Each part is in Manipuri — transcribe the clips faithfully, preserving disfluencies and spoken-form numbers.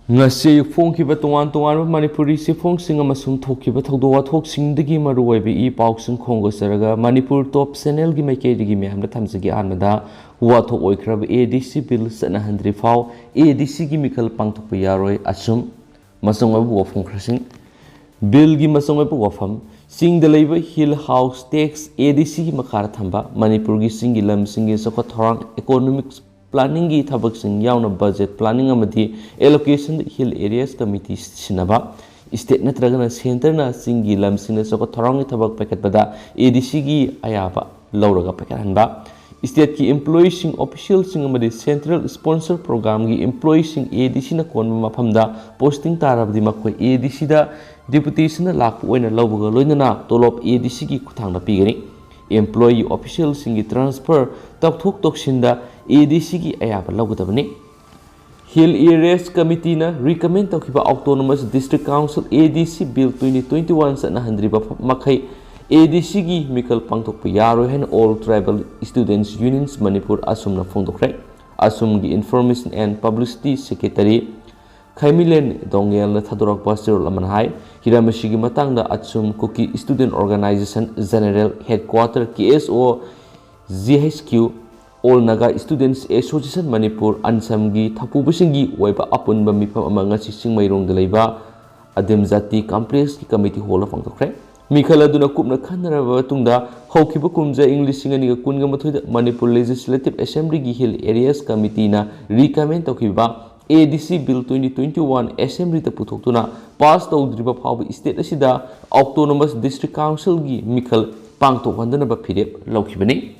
ꯉꯁꯤ ꯑꯌꯨꯛ ꯐꯣꯡꯈꯤꯕ ꯇꯣꯉꯥꯟ ꯇꯣꯉꯥꯟꯕ ꯃꯅꯤꯄꯨꯔꯤ ꯆꯦꯐꯣꯡꯁꯤꯡ ꯑꯃꯁꯨꯡ ꯊꯣꯛꯈꯤꯕ ꯊꯧꯗꯣꯛ ꯋꯥꯊꯣꯛꯁꯤꯡꯗꯒꯤ ꯃꯔꯨꯑꯣꯏꯕ ꯏ ꯄꯥꯎꯁꯤꯡ ꯈꯣꯝꯒꯠꯆꯔꯒ ꯃꯅꯤꯄꯨꯔ ꯇꯣꯞ ꯆꯦꯅꯦꯜꯒꯤ ꯃꯥꯏꯀꯩꯗꯒꯤ ꯃꯌꯥꯝꯗ ꯊꯝꯖꯒꯦ꯫ ꯑꯍꯥꯟꯕꯗ ꯋꯥꯊꯣꯛ ꯑꯣꯏꯈ꯭ꯔꯕ ADC ꯕꯤꯜ ꯆꯠꯅꯍꯟꯗ꯭ꯔꯤ ꯐꯥꯎ ADCꯒꯤ ꯃꯤꯈꯜ ꯄꯥꯡꯊꯣꯛꯄ ꯌꯥꯔꯣꯏ꯫ ꯑꯁꯨꯝ ꯃꯆꯪ ꯑꯣꯏꯕ ꯋꯥꯐꯝ ꯈꯔꯁꯤꯡ꯫ ꯕꯤꯜꯒꯤ ꯃꯆꯪ ꯑꯣꯏꯕ ꯋꯥꯐꯝ: ꯆꯤꯡꯗ ꯂꯩꯕ ꯍꯤꯜ ꯍꯥꯎꯁ ꯇꯦꯛꯁ ADCꯒꯤ ꯃꯈꯥꯗ ꯊꯝꯕ꯫ ꯃꯅꯤꯄꯨꯔꯒꯤ ꯆꯤꯡꯒꯤ ꯂꯝꯁꯤꯡꯒꯤ ꯆꯥꯎꯈꯠ ꯊꯧꯔꯥꯡ, ꯏꯀꯣꯅꯣꯃꯤꯛꯁ ꯄ꯭ꯂꯥꯅꯤꯡꯒꯤ ꯊꯕꯛꯁꯤꯡ ꯌꯥꯎꯅ ꯕꯖꯦꯠ ꯄ꯭ꯂꯥꯅꯤꯡ ꯑꯃꯗꯤ ꯑꯦꯂꯣꯀꯦꯁꯟ ꯍꯤꯜ ꯑꯦꯔꯤꯌꯥꯁ ꯀꯃꯤꯇꯤ ꯁꯤꯟꯅꯕ꯫ ꯏꯁꯇꯦꯠ ꯅꯠꯇ꯭ꯔꯒꯅ ꯁꯦꯟꯇꯔꯅ ꯆꯤꯡꯒꯤ ꯂꯝꯁꯤꯡꯗ ꯆꯥꯎꯈꯠ ꯊꯧꯔꯥꯡꯒꯤ ꯊꯕꯛ ꯄꯥꯏꯈꯠꯄꯗ ADCꯒꯤ ꯑꯌꯥꯕ ꯂꯧꯔꯒ ꯄꯥꯏꯈꯠꯍꯟꯕ꯫ ꯏꯁꯇꯦꯠꯀꯤ ꯏꯝꯄ꯭ꯂꯣꯌꯤꯁꯤꯡ, ꯑꯣꯐꯤꯁꯤꯌꯦꯜꯁꯤꯡ ꯑꯃꯗꯤ ꯁꯦꯟꯇ꯭ꯔꯦꯜ ꯁ꯭ꯄꯣꯟꯁꯔ ꯄ꯭ꯔꯣꯒ꯭ꯔꯥꯝꯒꯤ ꯏꯝꯄ꯭ꯂꯣꯌꯤꯁꯤꯡ ADCꯅ ꯀꯣꯟꯕ ꯃꯐꯝꯗ ꯄꯣꯁꯇꯤꯡ ꯇꯥꯔꯕꯗꯤ ꯃꯈꯣꯏ ADCꯗ ꯗꯤꯄꯨꯇꯦꯁꯟꯅ ꯂꯥꯛꯄ ꯑꯣꯏꯅ ꯂꯧꯕꯒ ꯂꯣꯏꯅꯅ ꯇꯣꯂꯣꯞ ADCꯒꯤ ꯈꯨꯠꯊꯥꯡꯗ ꯄꯤꯒꯅꯤ꯫ ꯏꯝꯄ꯭ꯂꯣꯌꯤ ꯑꯣꯐꯤꯁꯤꯌꯦꯜꯁꯤꯡꯒꯤ ꯇ꯭ꯔꯥꯟꯁꯐꯔ, ꯇꯧꯊꯣꯛ ꯇꯧꯁꯤꯟꯗ ADCꯒꯤ ꯑꯌꯥꯕ ꯂꯧꯒꯗꯕꯅꯤ꯫ ꯍꯤꯜ ꯑꯦꯔꯤꯌꯥꯁ ꯀꯃꯤꯇꯤꯅ ꯔꯤꯀꯃꯦꯟ ꯇꯧꯈꯤꯕ autonomous district council ADC bill twenty twenty one ꯆꯠꯅꯍꯟꯗ꯭ꯔꯤꯕ ꯃꯈꯩ ADCꯒꯤ ꯃꯤꯈꯜ ꯄꯥꯡꯊꯣꯛꯄ ꯌꯥꯔꯣꯏ ꯍꯥꯏꯅ All Tribal Students Unions Manipur, ꯑꯁꯨꯝꯅ ꯐꯣꯡꯗꯣꯛꯈ꯭ꯔꯦ꯫ ꯑꯁꯨꯝꯒꯤ Information and Publicity Secretary ꯈꯩꯃꯤꯂꯦꯟ ꯗꯣꯡꯒꯦꯜꯅ ꯊꯥꯗꯣꯔꯛꯄ ꯆꯦꯔꯣꯜ ꯑꯃꯅ ꯍꯥꯏ, ꯍꯤꯔꯝ ꯑꯁꯤꯒꯤ ꯃꯇꯥꯡꯗ ꯑꯁꯨꯝ Kuki Student Organisation General Headquarter, KSO, GHQ, All Naga Students Association Manipur, ꯑꯟꯁꯝꯒꯤ ꯊꯧꯄꯨꯕꯁꯤꯡꯒꯤ ꯑꯣꯏꯕ ꯑꯄꯨꯟꯕ ꯃꯤꯐꯝ ꯑꯃ ꯉꯁꯤ ꯆꯤꯡꯃꯩꯔꯣꯡꯗ ꯂꯩꯕ ꯑꯗꯤꯝ ꯖꯥꯇꯤ ꯀꯝꯄ꯭ꯂꯦꯛꯁꯀꯤ ꯀꯃꯤꯇꯤ ꯍꯣꯜꯗ ꯄꯥꯡꯊꯣꯛꯈ꯭ꯔꯦ꯫ ꯃꯤꯈꯜ ꯑꯗꯨꯅ ꯀꯨꯞꯅ ꯈꯟꯅꯔꯕ ꯃꯇꯨꯡꯗ ꯍꯧꯈꯤꯕ ꯀꯨꯝꯖꯥ ꯏꯪ ꯂꯤꯁꯤꯡ ꯑꯅꯤꯒ ꯀꯨꯟꯒ ꯃꯥꯊꯣꯏꯗ ꯃꯅꯤꯄꯨꯔ ꯂꯦꯖꯤꯁꯂꯦꯇꯤꯚ ꯑꯦꯁꯦꯝꯕ꯭ꯂꯤꯒꯤ ꯍꯤꯜ ꯑꯦꯔꯤꯌꯥꯁ ꯀꯃꯤꯇꯤꯅ ꯔꯤꯀꯃꯦꯟ ꯇꯧꯈꯤꯕ ADC bill twenty twenty one ꯑꯦꯁꯦꯝꯕ꯭ꯂꯤꯗ ꯄꯨꯊꯣꯛꯇꯨꯅ ꯄꯥꯁ ꯇꯧꯗ꯭ꯔꯤꯕ ꯐꯥꯎꯕ ꯏꯁꯇꯦꯠ ꯑꯁꯤꯗ ꯑꯣꯇꯣꯅꯣꯃꯁ ꯗꯤꯁꯇ꯭ꯔꯤꯛ ꯀꯥꯎꯟꯁꯤꯜꯒꯤ ꯃꯤꯈꯜ ꯄꯥꯡꯊꯣꯛꯍꯟꯗꯅꯕ ꯐꯤꯔꯦꯞ ꯂꯧꯈꯤꯕꯅꯤ꯫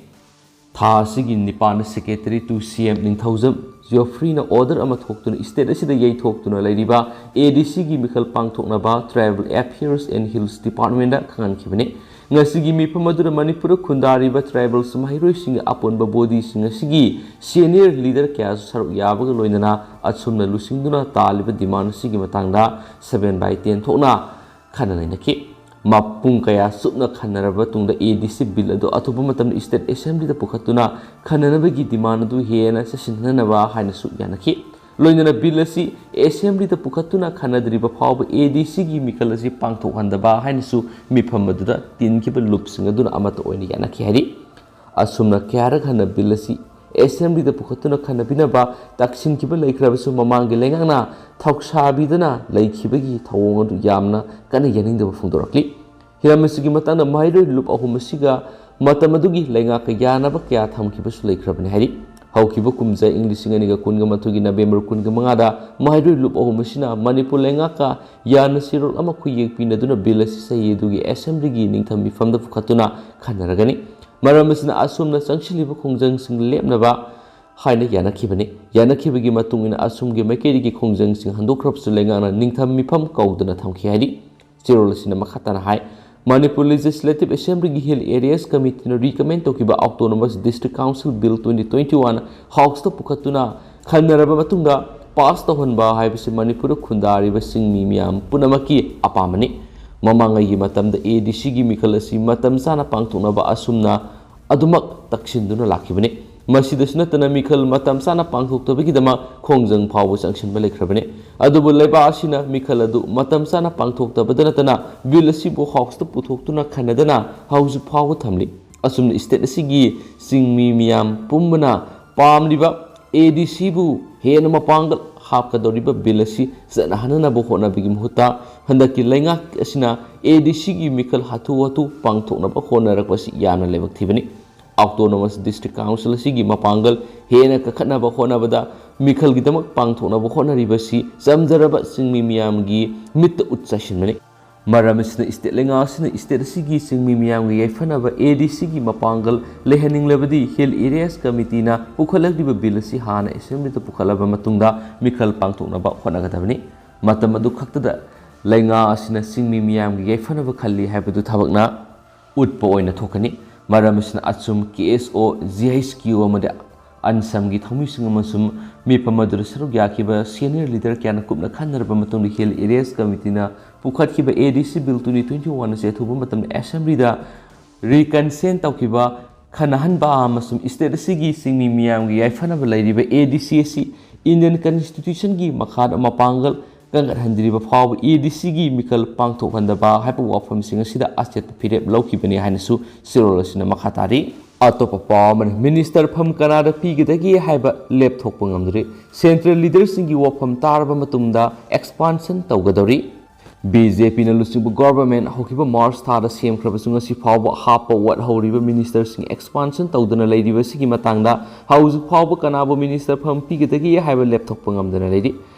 ꯊꯥ ꯑꯁꯤꯒꯤ ꯅꯤꯄꯥꯟꯗ Secretary to CM ꯅꯤꯡꯊꯧꯖꯝ ꯖꯤꯑꯣꯐ꯭ꯔꯤꯅ ꯑꯣꯔꯗꯔ ꯑꯃ ꯊꯣꯛꯇꯨꯅ ꯏꯁꯇꯦꯠ ꯑꯁꯤꯗ ꯌꯩꯊꯣꯛꯇꯨꯅ ꯂꯩꯔꯤꯕ ADCꯒꯤ ꯃꯤꯈꯜ ꯄꯥꯡꯊꯣꯛꯅꯕ Tribal Affairs and Hills Departmentꯇ ꯈꯪꯍꯟꯈꯤꯕꯅꯤ꯫ ꯉꯁꯤꯒꯤ ꯃꯤꯐꯝ ꯑꯗꯨꯗ ꯃꯅꯤꯄꯨꯔꯗ ꯈꯨꯟꯗꯥꯔꯤꯕ ꯇ꯭ꯔꯥꯏꯕꯜꯁ ꯃꯍꯩꯔꯣꯏꯁꯤꯡꯒꯤ ꯑꯄꯨꯟꯕ ꯕꯣꯗꯤꯁꯤꯡ ꯑꯁꯤꯒꯤ ꯁꯦꯅꯤꯌꯔ ꯂꯤꯗꯔ ꯀꯌꯥꯁꯨ ꯁꯔꯨꯛ ꯌꯥꯕꯒ ꯂꯣꯏꯅꯅ ꯑꯁꯨꯝꯅ ꯂꯨꯆꯤꯡꯗꯨꯅ ꯇꯥꯜꯂꯤꯕ ꯗꯤꯃꯥꯟ ꯑꯁꯤꯒꯤ ꯃꯇꯥꯡꯗ seven by ten ꯊꯣꯛꯅ ꯈꯟꯅ ꯅꯩꯅꯈꯤ꯫ ꯃꯄꯨꯡ ꯀꯌꯥ ꯆꯨꯞꯅ ꯈꯟꯅꯔꯕ ꯃꯇꯨꯡꯗ ADC ꯕꯤꯜ ꯑꯗꯨ ꯑꯊꯨꯕ ꯃꯇꯝꯗ ꯏꯁꯇꯦꯠ ꯑꯦꯁꯦꯝꯕ꯭ꯂꯤꯗ ꯄꯨꯈꯠꯇꯨꯅ ꯈꯟꯅꯅꯕꯒꯤ ꯗꯤꯃꯥꯟ ꯑꯗꯨ ꯍꯦꯟꯅ ꯆꯦꯠꯁꯤꯟꯍꯟꯅꯕ ꯍꯥꯏꯅꯁꯨ ꯌꯥꯅꯈꯤ꯫ ꯂꯣꯏꯅꯅ ꯕꯤꯜ ꯑꯁꯤ ꯑꯦꯁꯦꯝꯕ꯭ꯂꯤꯗ ꯄꯨꯈꯠꯇꯨꯅ ꯈꯟꯅꯗ꯭ꯔꯤꯕ ꯐꯥꯎꯕ ꯑꯦ ꯗꯤ ꯁꯤꯒꯤ ꯃꯤꯈꯜ ꯑꯁꯤ ꯄꯥꯡꯊꯣꯛꯍꯟꯗꯕ ꯍꯥꯏꯅꯁꯨ ꯃꯤꯐꯝ ꯑꯗꯨꯗ ꯇꯤꯟꯈꯤꯕ ꯂꯨꯞꯁꯤꯡ ꯑꯗꯨꯅ ꯑꯃꯠꯇ ꯑꯣꯏꯅ ꯌꯥꯅꯈꯤ ꯍꯥꯏꯔꯤ꯫ ꯑꯁꯨꯝꯅ ꯀꯌꯥꯔꯛ ꯍꯟꯅ ꯕꯤꯜ ꯑꯁꯤ ꯑꯦꯁꯦꯝꯕ꯭ꯂꯤꯗ ꯄꯨꯈꯠꯇꯨꯅ ꯈꯟꯅꯕꯤꯅꯕ ꯇꯛꯁꯤꯟꯈꯤꯕ ꯂꯩꯈ꯭ꯔꯕꯁꯨ, ꯃꯃꯥꯡꯒꯤ ꯂꯩꯉꯥꯛꯅ ꯊꯧꯁꯥꯕꯤꯗꯅ ꯂꯩꯈꯤꯕꯒꯤ ꯊꯧꯑꯣꯡ ꯑꯗꯨ ꯌꯥꯝꯅ ꯀꯟꯅ ꯌꯥꯅꯤꯡꯗꯕ ꯐꯣꯡꯗꯣꯔꯛꯂꯤ꯫ ꯍꯤꯔꯝ ꯑꯁꯤꯒꯤ ꯃꯇꯥꯡꯗ ꯃꯍꯩꯔꯣꯏ ꯂꯨꯞ ꯑꯍꯨꯝ ꯑꯁꯤꯒ ꯃꯇꯝ ꯑꯗꯨꯒꯤ ꯂꯩꯉꯥꯛꯀ ꯌꯥꯅꯕ ꯀꯌꯥ ꯊꯝꯈꯤꯕꯁꯨ ꯂꯩꯈ꯭ꯔꯕꯅꯤ ꯍꯥꯏꯔꯤ꯫ ꯍꯧꯈꯤꯕ ꯀꯨꯝꯖꯥ ꯏꯪ ꯂꯤꯁꯤꯡ ꯑꯅꯤꯒ ꯀꯨꯟꯒ ꯃꯥꯊꯣꯏꯒꯤ ꯅꯕꯦꯝꯕꯔ ꯀꯨꯟꯒ ꯃꯉꯥꯗ ꯃꯍꯩꯔꯣꯏ ꯂꯨꯞ ꯑꯍꯨꯝ ꯑꯁꯤꯅ ꯃꯅꯤꯄꯨꯔ ꯂꯩꯉꯥꯛꯀ ꯌꯥꯅ ꯁꯤꯔꯣꯜ ꯑꯃ ꯈꯨꯌꯦꯛ ꯄꯤꯅꯗꯨꯅ ꯕꯤꯜ ꯑꯁꯤ ꯆꯍꯤ ꯑꯗꯨꯒꯤ ꯑꯦꯁꯦꯝꯕ꯭ꯂꯤꯒꯤ ꯅꯤꯡꯊꯝ ꯃꯤꯐꯝꯗ ꯄꯨꯈꯠꯇꯨꯅ ꯈꯟꯅꯔꯒꯅꯤ꯫ ꯃꯔꯝ ꯑꯁꯤꯅ ꯑꯁꯨꯝꯅ ꯆꯪꯁꯤꯜꯂꯤꯕ ꯈꯣꯡꯖꯪꯁꯤꯡ ꯂꯦꯞꯅꯕ ꯍꯥꯏꯅ ꯌꯥꯅꯈꯤꯕꯅꯤ꯫ ꯌꯥꯅꯈꯤꯕꯒꯤ ꯃꯇꯨꯡ ꯏꯟꯅ ꯑꯁꯨꯝꯒꯤ ꯃꯥꯏꯀꯩꯗꯒꯤ ꯈꯣꯡꯖꯪꯁꯤꯡ ꯍꯟꯗꯣꯛꯈ꯭ꯔꯕꯁꯨ ꯂꯩꯉꯥꯛꯅ ꯅꯤꯡꯊꯝ ꯃꯤꯐꯝ ꯀꯧꯗꯨꯅ ꯊꯝꯈꯤ ꯍꯥꯏꯔꯤ꯫ ꯆꯦꯔꯣꯜ ꯑꯁꯤꯅ ꯃꯈꯥ ꯇꯥꯅ ꯍꯥꯏ, ꯃꯅꯤꯄꯨꯔ ꯂꯦꯖꯤꯁꯂꯦꯇꯤꯚ ꯑꯦꯁꯦꯝꯕ꯭ꯂꯤꯒꯤ ꯍꯤꯜ ꯑꯦꯔꯤꯌꯥꯁ ꯀꯃꯤꯇꯤꯅ ꯔꯤꯀꯃꯦꯟ ꯇꯧꯈꯤꯕ autonomous district council bill twenty twenty one ꯍꯥꯎꯁꯇ ꯄꯨꯈꯠꯇꯨꯅ ꯈꯟꯅꯔꯕ ꯃꯇꯨꯡꯗ ꯄꯥꯁ ꯇꯧꯍꯟꯕ ꯍꯥꯏꯕꯁꯤ ꯃꯅꯤꯄꯨꯔꯗ ꯈꯨꯟꯗꯥꯔꯤꯕ ꯆꯤꯡꯃꯤ ꯃꯤꯌꯥꯝ ꯄꯨꯝꯅꯃꯛꯀꯤ ꯑꯄꯥꯝꯕꯅꯤ꯫ ꯃꯃꯥꯡꯉꯩꯒꯤ ꯃꯇꯝꯗ ꯑꯦ ꯗꯤ ꯁꯤꯒꯤ ꯃꯤꯈꯜ ꯑꯁꯤ ꯃꯇꯝ ꯆꯥꯅ ꯄꯥꯡꯊꯣꯛꯅꯕ ꯑꯁꯨꯝꯅ ꯑꯗꯨꯃꯛ ꯇꯛꯁꯤꯟꯗꯨꯅ ꯂꯥꯛꯈꯤꯕꯅꯤ꯫ ꯃꯁꯤꯗꯁꯨ ꯅꯠꯇꯅ ꯃꯤꯈꯜ ꯃꯇꯝ ꯆꯥꯅ ꯄꯥꯡꯊꯣꯛꯇꯕꯒꯤꯗꯃꯛ ꯈꯣꯡꯖꯪ ꯐꯥꯎꯕ ꯆꯪꯁꯤꯟꯕ ꯂꯩꯈ꯭ꯔꯕꯅꯤ꯫ ꯑꯗꯨꯕꯨ ꯂꯩꯕꯥꯛ ꯑꯁꯤꯅ ꯃꯤꯈꯜ ꯑꯗꯨ ꯃꯇꯝ ꯆꯥꯅ ꯄꯥꯡꯊꯣꯛꯇꯕꯗ ꯅꯠꯇꯅ ꯕꯤꯜ ꯑꯁꯤꯕꯨ ꯍꯥꯎꯁꯇ ꯄꯨꯊꯣꯛꯇꯨꯅ ꯈꯟꯅꯗꯅ ꯍꯧꯖꯤꯛ ꯐꯥꯎꯕ ꯊꯝꯂꯤ꯫ ꯑꯁꯨꯝꯅ ꯁ꯭ꯇꯦꯠ ꯑꯁꯤꯒꯤ ꯆꯤꯡꯃꯤ ꯃꯤꯌꯥꯝ ꯄꯨꯝꯕꯅ ꯄꯥꯝꯂꯤꯕ ꯑꯦ ꯗꯤ ꯁꯤꯕꯨ ꯍꯦꯟꯅ ꯃꯄꯥꯡꯒꯜ ꯍꯥꯞꯀꯗꯧꯔꯤꯕ ꯕꯤꯜ ꯑꯁꯤ ꯆꯠꯅꯍꯟꯅꯅꯕ ꯍꯣꯠꯅꯕꯒꯤ ꯃꯍꯨꯠꯇ ꯍꯟꯗꯛꯀꯤ ꯂꯩꯉꯥꯛ ꯑꯁꯤꯅ ꯑꯦ ꯗꯤ ꯁꯤꯒꯤ ꯃꯤꯈꯜ ꯍꯥꯊꯨ ꯍꯥꯊꯨ ꯄꯥꯡꯊꯣꯛꯅꯕ ꯍꯣꯠꯅꯔꯛꯄ ꯑꯁꯤ ꯌꯥꯝꯅ ꯂꯥꯏꯕꯛ ꯊꯤꯕꯅꯤ꯫ ꯑꯣꯇꯣꯅꯣꯃꯁ ꯗꯤꯁꯇ꯭ꯔꯤꯛ ꯀꯥꯎꯟꯁꯤꯜ ꯑꯁꯤꯒꯤ ꯃꯄꯥꯡꯒꯜ ꯍꯦꯟꯅ ꯀꯟꯈꯠꯅꯕ ꯍꯣꯠꯅꯕꯗ ꯃꯤꯈꯜꯒꯤꯗꯃꯛ ꯄꯥꯡꯊꯣꯛꯅꯕ ꯍꯣꯠꯅꯔꯤꯕꯁꯤ ꯆꯝꯖꯔꯕ ꯆꯤꯡꯃꯤ ꯃꯤꯌꯥꯝꯒꯤ ꯃꯤꯠꯇ ꯎꯠ ꯆꯥꯏꯁꯤꯟꯕꯅꯤ꯫ ꯃꯔꯝ ꯑꯁꯤꯅ ꯁ꯭ꯇꯦꯠ ꯂꯩꯉꯥꯛ ꯑꯁꯤꯅ ꯁ꯭ꯇꯦꯠ ꯑꯁꯤꯒꯤ ꯆꯤꯡꯃꯤ ꯃꯤꯌꯥꯝꯒꯤ ꯌꯥꯏꯐꯅꯕ ꯑꯦ ꯗꯤ ꯁꯤꯒꯤ ꯃꯄꯥꯡꯒꯜ ꯂꯩꯍꯟꯅꯤꯡꯂꯕꯗꯤ ꯍꯤꯜ ꯑꯦꯔꯤꯌꯥꯁ ꯀꯃꯤꯇꯤꯅ ꯄꯨꯈꯠꯂꯛꯂꯤꯕ ꯕꯤꯜ ꯑꯁꯤ ꯍꯥꯟꯅ ꯑꯦꯁꯦꯝꯕ꯭ꯂꯤꯗ ꯄꯨꯈꯠꯂꯕ ꯃꯇꯨꯡꯗ ꯃꯤꯈꯜ ꯄꯥꯡꯊꯣꯛꯅꯕ ꯍꯣꯠꯅꯒꯗꯕꯅꯤ꯫ ꯃꯇꯝ ꯑꯗꯨ ꯈꯛꯇꯗ ꯂꯩꯉꯥꯛ ꯑꯁꯤꯅ ꯆꯤꯡꯃꯤ ꯃꯤꯌꯥꯝꯒꯤ ꯌꯥꯏꯐꯅꯕ ꯈꯜꯂꯤ ꯍꯥꯏꯕꯗꯨ ꯊꯕꯛꯅ ꯎꯠꯄ ꯑꯣꯏꯅ ꯊꯣꯛꯀꯅꯤ꯫ ꯃꯔꯝ ꯑꯁꯤꯅ ꯑꯆꯨꯝ ꯀꯦ ꯑꯦꯁ ꯑꯣ, ꯖꯤ ꯑꯩꯆ ꯀ꯭ꯌꯨ ꯑꯃꯗꯤ ꯑꯟꯁꯝꯒꯤ ꯊꯧꯃꯤꯁꯤꯡ ꯑꯃꯁꯨꯡ ꯃꯤꯐꯝ ꯑꯗꯨꯗ ꯁꯔꯨꯛ ꯌꯥꯈꯤꯕ ꯁꯦꯅꯤꯌꯔ ꯂꯤꯗꯔ ꯀꯌꯥꯅ ꯀꯨꯞꯅ ꯈꯟꯅꯔꯕ ꯃꯇꯨꯡꯗ ꯍꯤꯜ ꯑꯦꯔꯤꯌꯥꯁ ꯀꯃꯤꯇꯤꯅ ꯄꯨꯈꯠꯈꯤꯕ ꯑꯦ ꯗꯤ ꯁꯤ ꯕꯤꯜ ꯇ꯭ꯋꯦꯟꯇꯤ ꯇ꯭ꯋꯦꯟꯇꯤ ꯋꯥꯟ ꯑꯁꯤ ꯑꯊꯨꯕ ꯃꯇꯝꯗ ꯑꯦꯁꯦꯝꯕ꯭ꯂꯤꯗ ꯔꯤꯀꯟꯁꯦꯟ ꯇꯧꯈꯤꯕ ꯈꯟꯅꯍꯟꯕ ꯑꯃꯁꯨꯡ ꯁ꯭ꯇꯦꯠ ꯑꯁꯤꯒꯤ ꯆꯤꯡꯃꯤ ꯃꯤꯌꯥꯝꯒꯤ ꯌꯥꯏꯐꯅꯕ ꯂꯩꯔꯤꯕ ꯑꯦ ꯗꯤ ꯁꯤ ꯑꯁꯤ Indian Constitutionꯒꯤ ꯃꯈꯥꯗ ꯃꯄꯥꯡꯒꯜ ꯀꯟꯒꯠꯍꯟꯗ꯭ꯔꯤꯕ ꯐꯥꯎꯕ ADCꯒꯤ ꯃꯤꯈꯜ ꯄꯥꯡꯊꯣꯛꯍꯟꯗꯕ ꯍꯥꯏꯕ ꯋꯥꯐꯝꯁꯤꯡ ꯑꯁꯤꯗ ꯑꯆꯦꯠꯄ ꯐꯤꯔꯦꯞ ꯂꯧꯈꯤꯕꯅꯤ ꯍꯥꯏꯅꯁꯨ ꯆꯦꯔꯣꯜ ꯑꯁꯤꯅ ꯃꯈꯥ ꯇꯥꯔꯤ꯫ ꯑꯇꯣꯞꯄ ꯄꯥꯎ ꯑꯃꯅ, ꯃꯤꯅꯤꯁꯇꯔ ꯐꯝ ꯀꯅꯥꯗ ꯄꯤꯒꯗꯒꯦ ꯍꯥꯏꯕ ꯂꯦꯞꯊꯣꯛꯄ ꯉꯝꯗ꯭ꯔꯤ꯫ ꯁꯦꯟꯇ꯭ꯔꯦꯜ ꯂꯤꯗꯔꯁꯤꯡꯒꯤ ꯋꯥꯐꯝ ꯇꯥꯔꯕ ꯃꯇꯨꯡꯗ ꯑꯦꯛꯁꯄꯥꯟꯁꯟ ꯇꯧꯒꯗꯧꯔꯤ꯫ BJPꯅ ꯂꯨꯆꯤꯡꯕ ꯒꯣꯚꯔꯟꯃꯦꯟꯠ ꯍꯧꯈꯤꯕ ꯃꯥꯔꯆ ꯊꯥꯗ ꯁꯦꯝꯈ꯭ꯔꯕꯁꯨ ꯉꯁꯤ ꯐꯥꯎꯕ ꯍꯥꯞꯄ ꯋꯥꯠꯍꯧꯔꯤꯕ ꯃꯤꯅꯤꯁꯇꯔꯁꯤꯡ ꯑꯦꯛꯁꯄꯥꯟꯁꯟ ꯇꯧꯗꯨꯅ ꯂꯩꯔꯤꯕꯁꯤꯒꯤ ꯃꯇꯥꯡꯗ ꯍꯧꯖꯤꯛ ꯐꯥꯎꯕ ꯀꯅꯥꯕꯨ ꯃꯤꯅꯤꯁꯇꯔ ꯐꯝ ꯄꯤꯒꯗꯒꯦ ꯍꯥꯏꯕ ꯂꯦꯞꯊꯣꯛꯄ ꯉꯝꯗꯅ ꯂꯩꯔꯤ꯫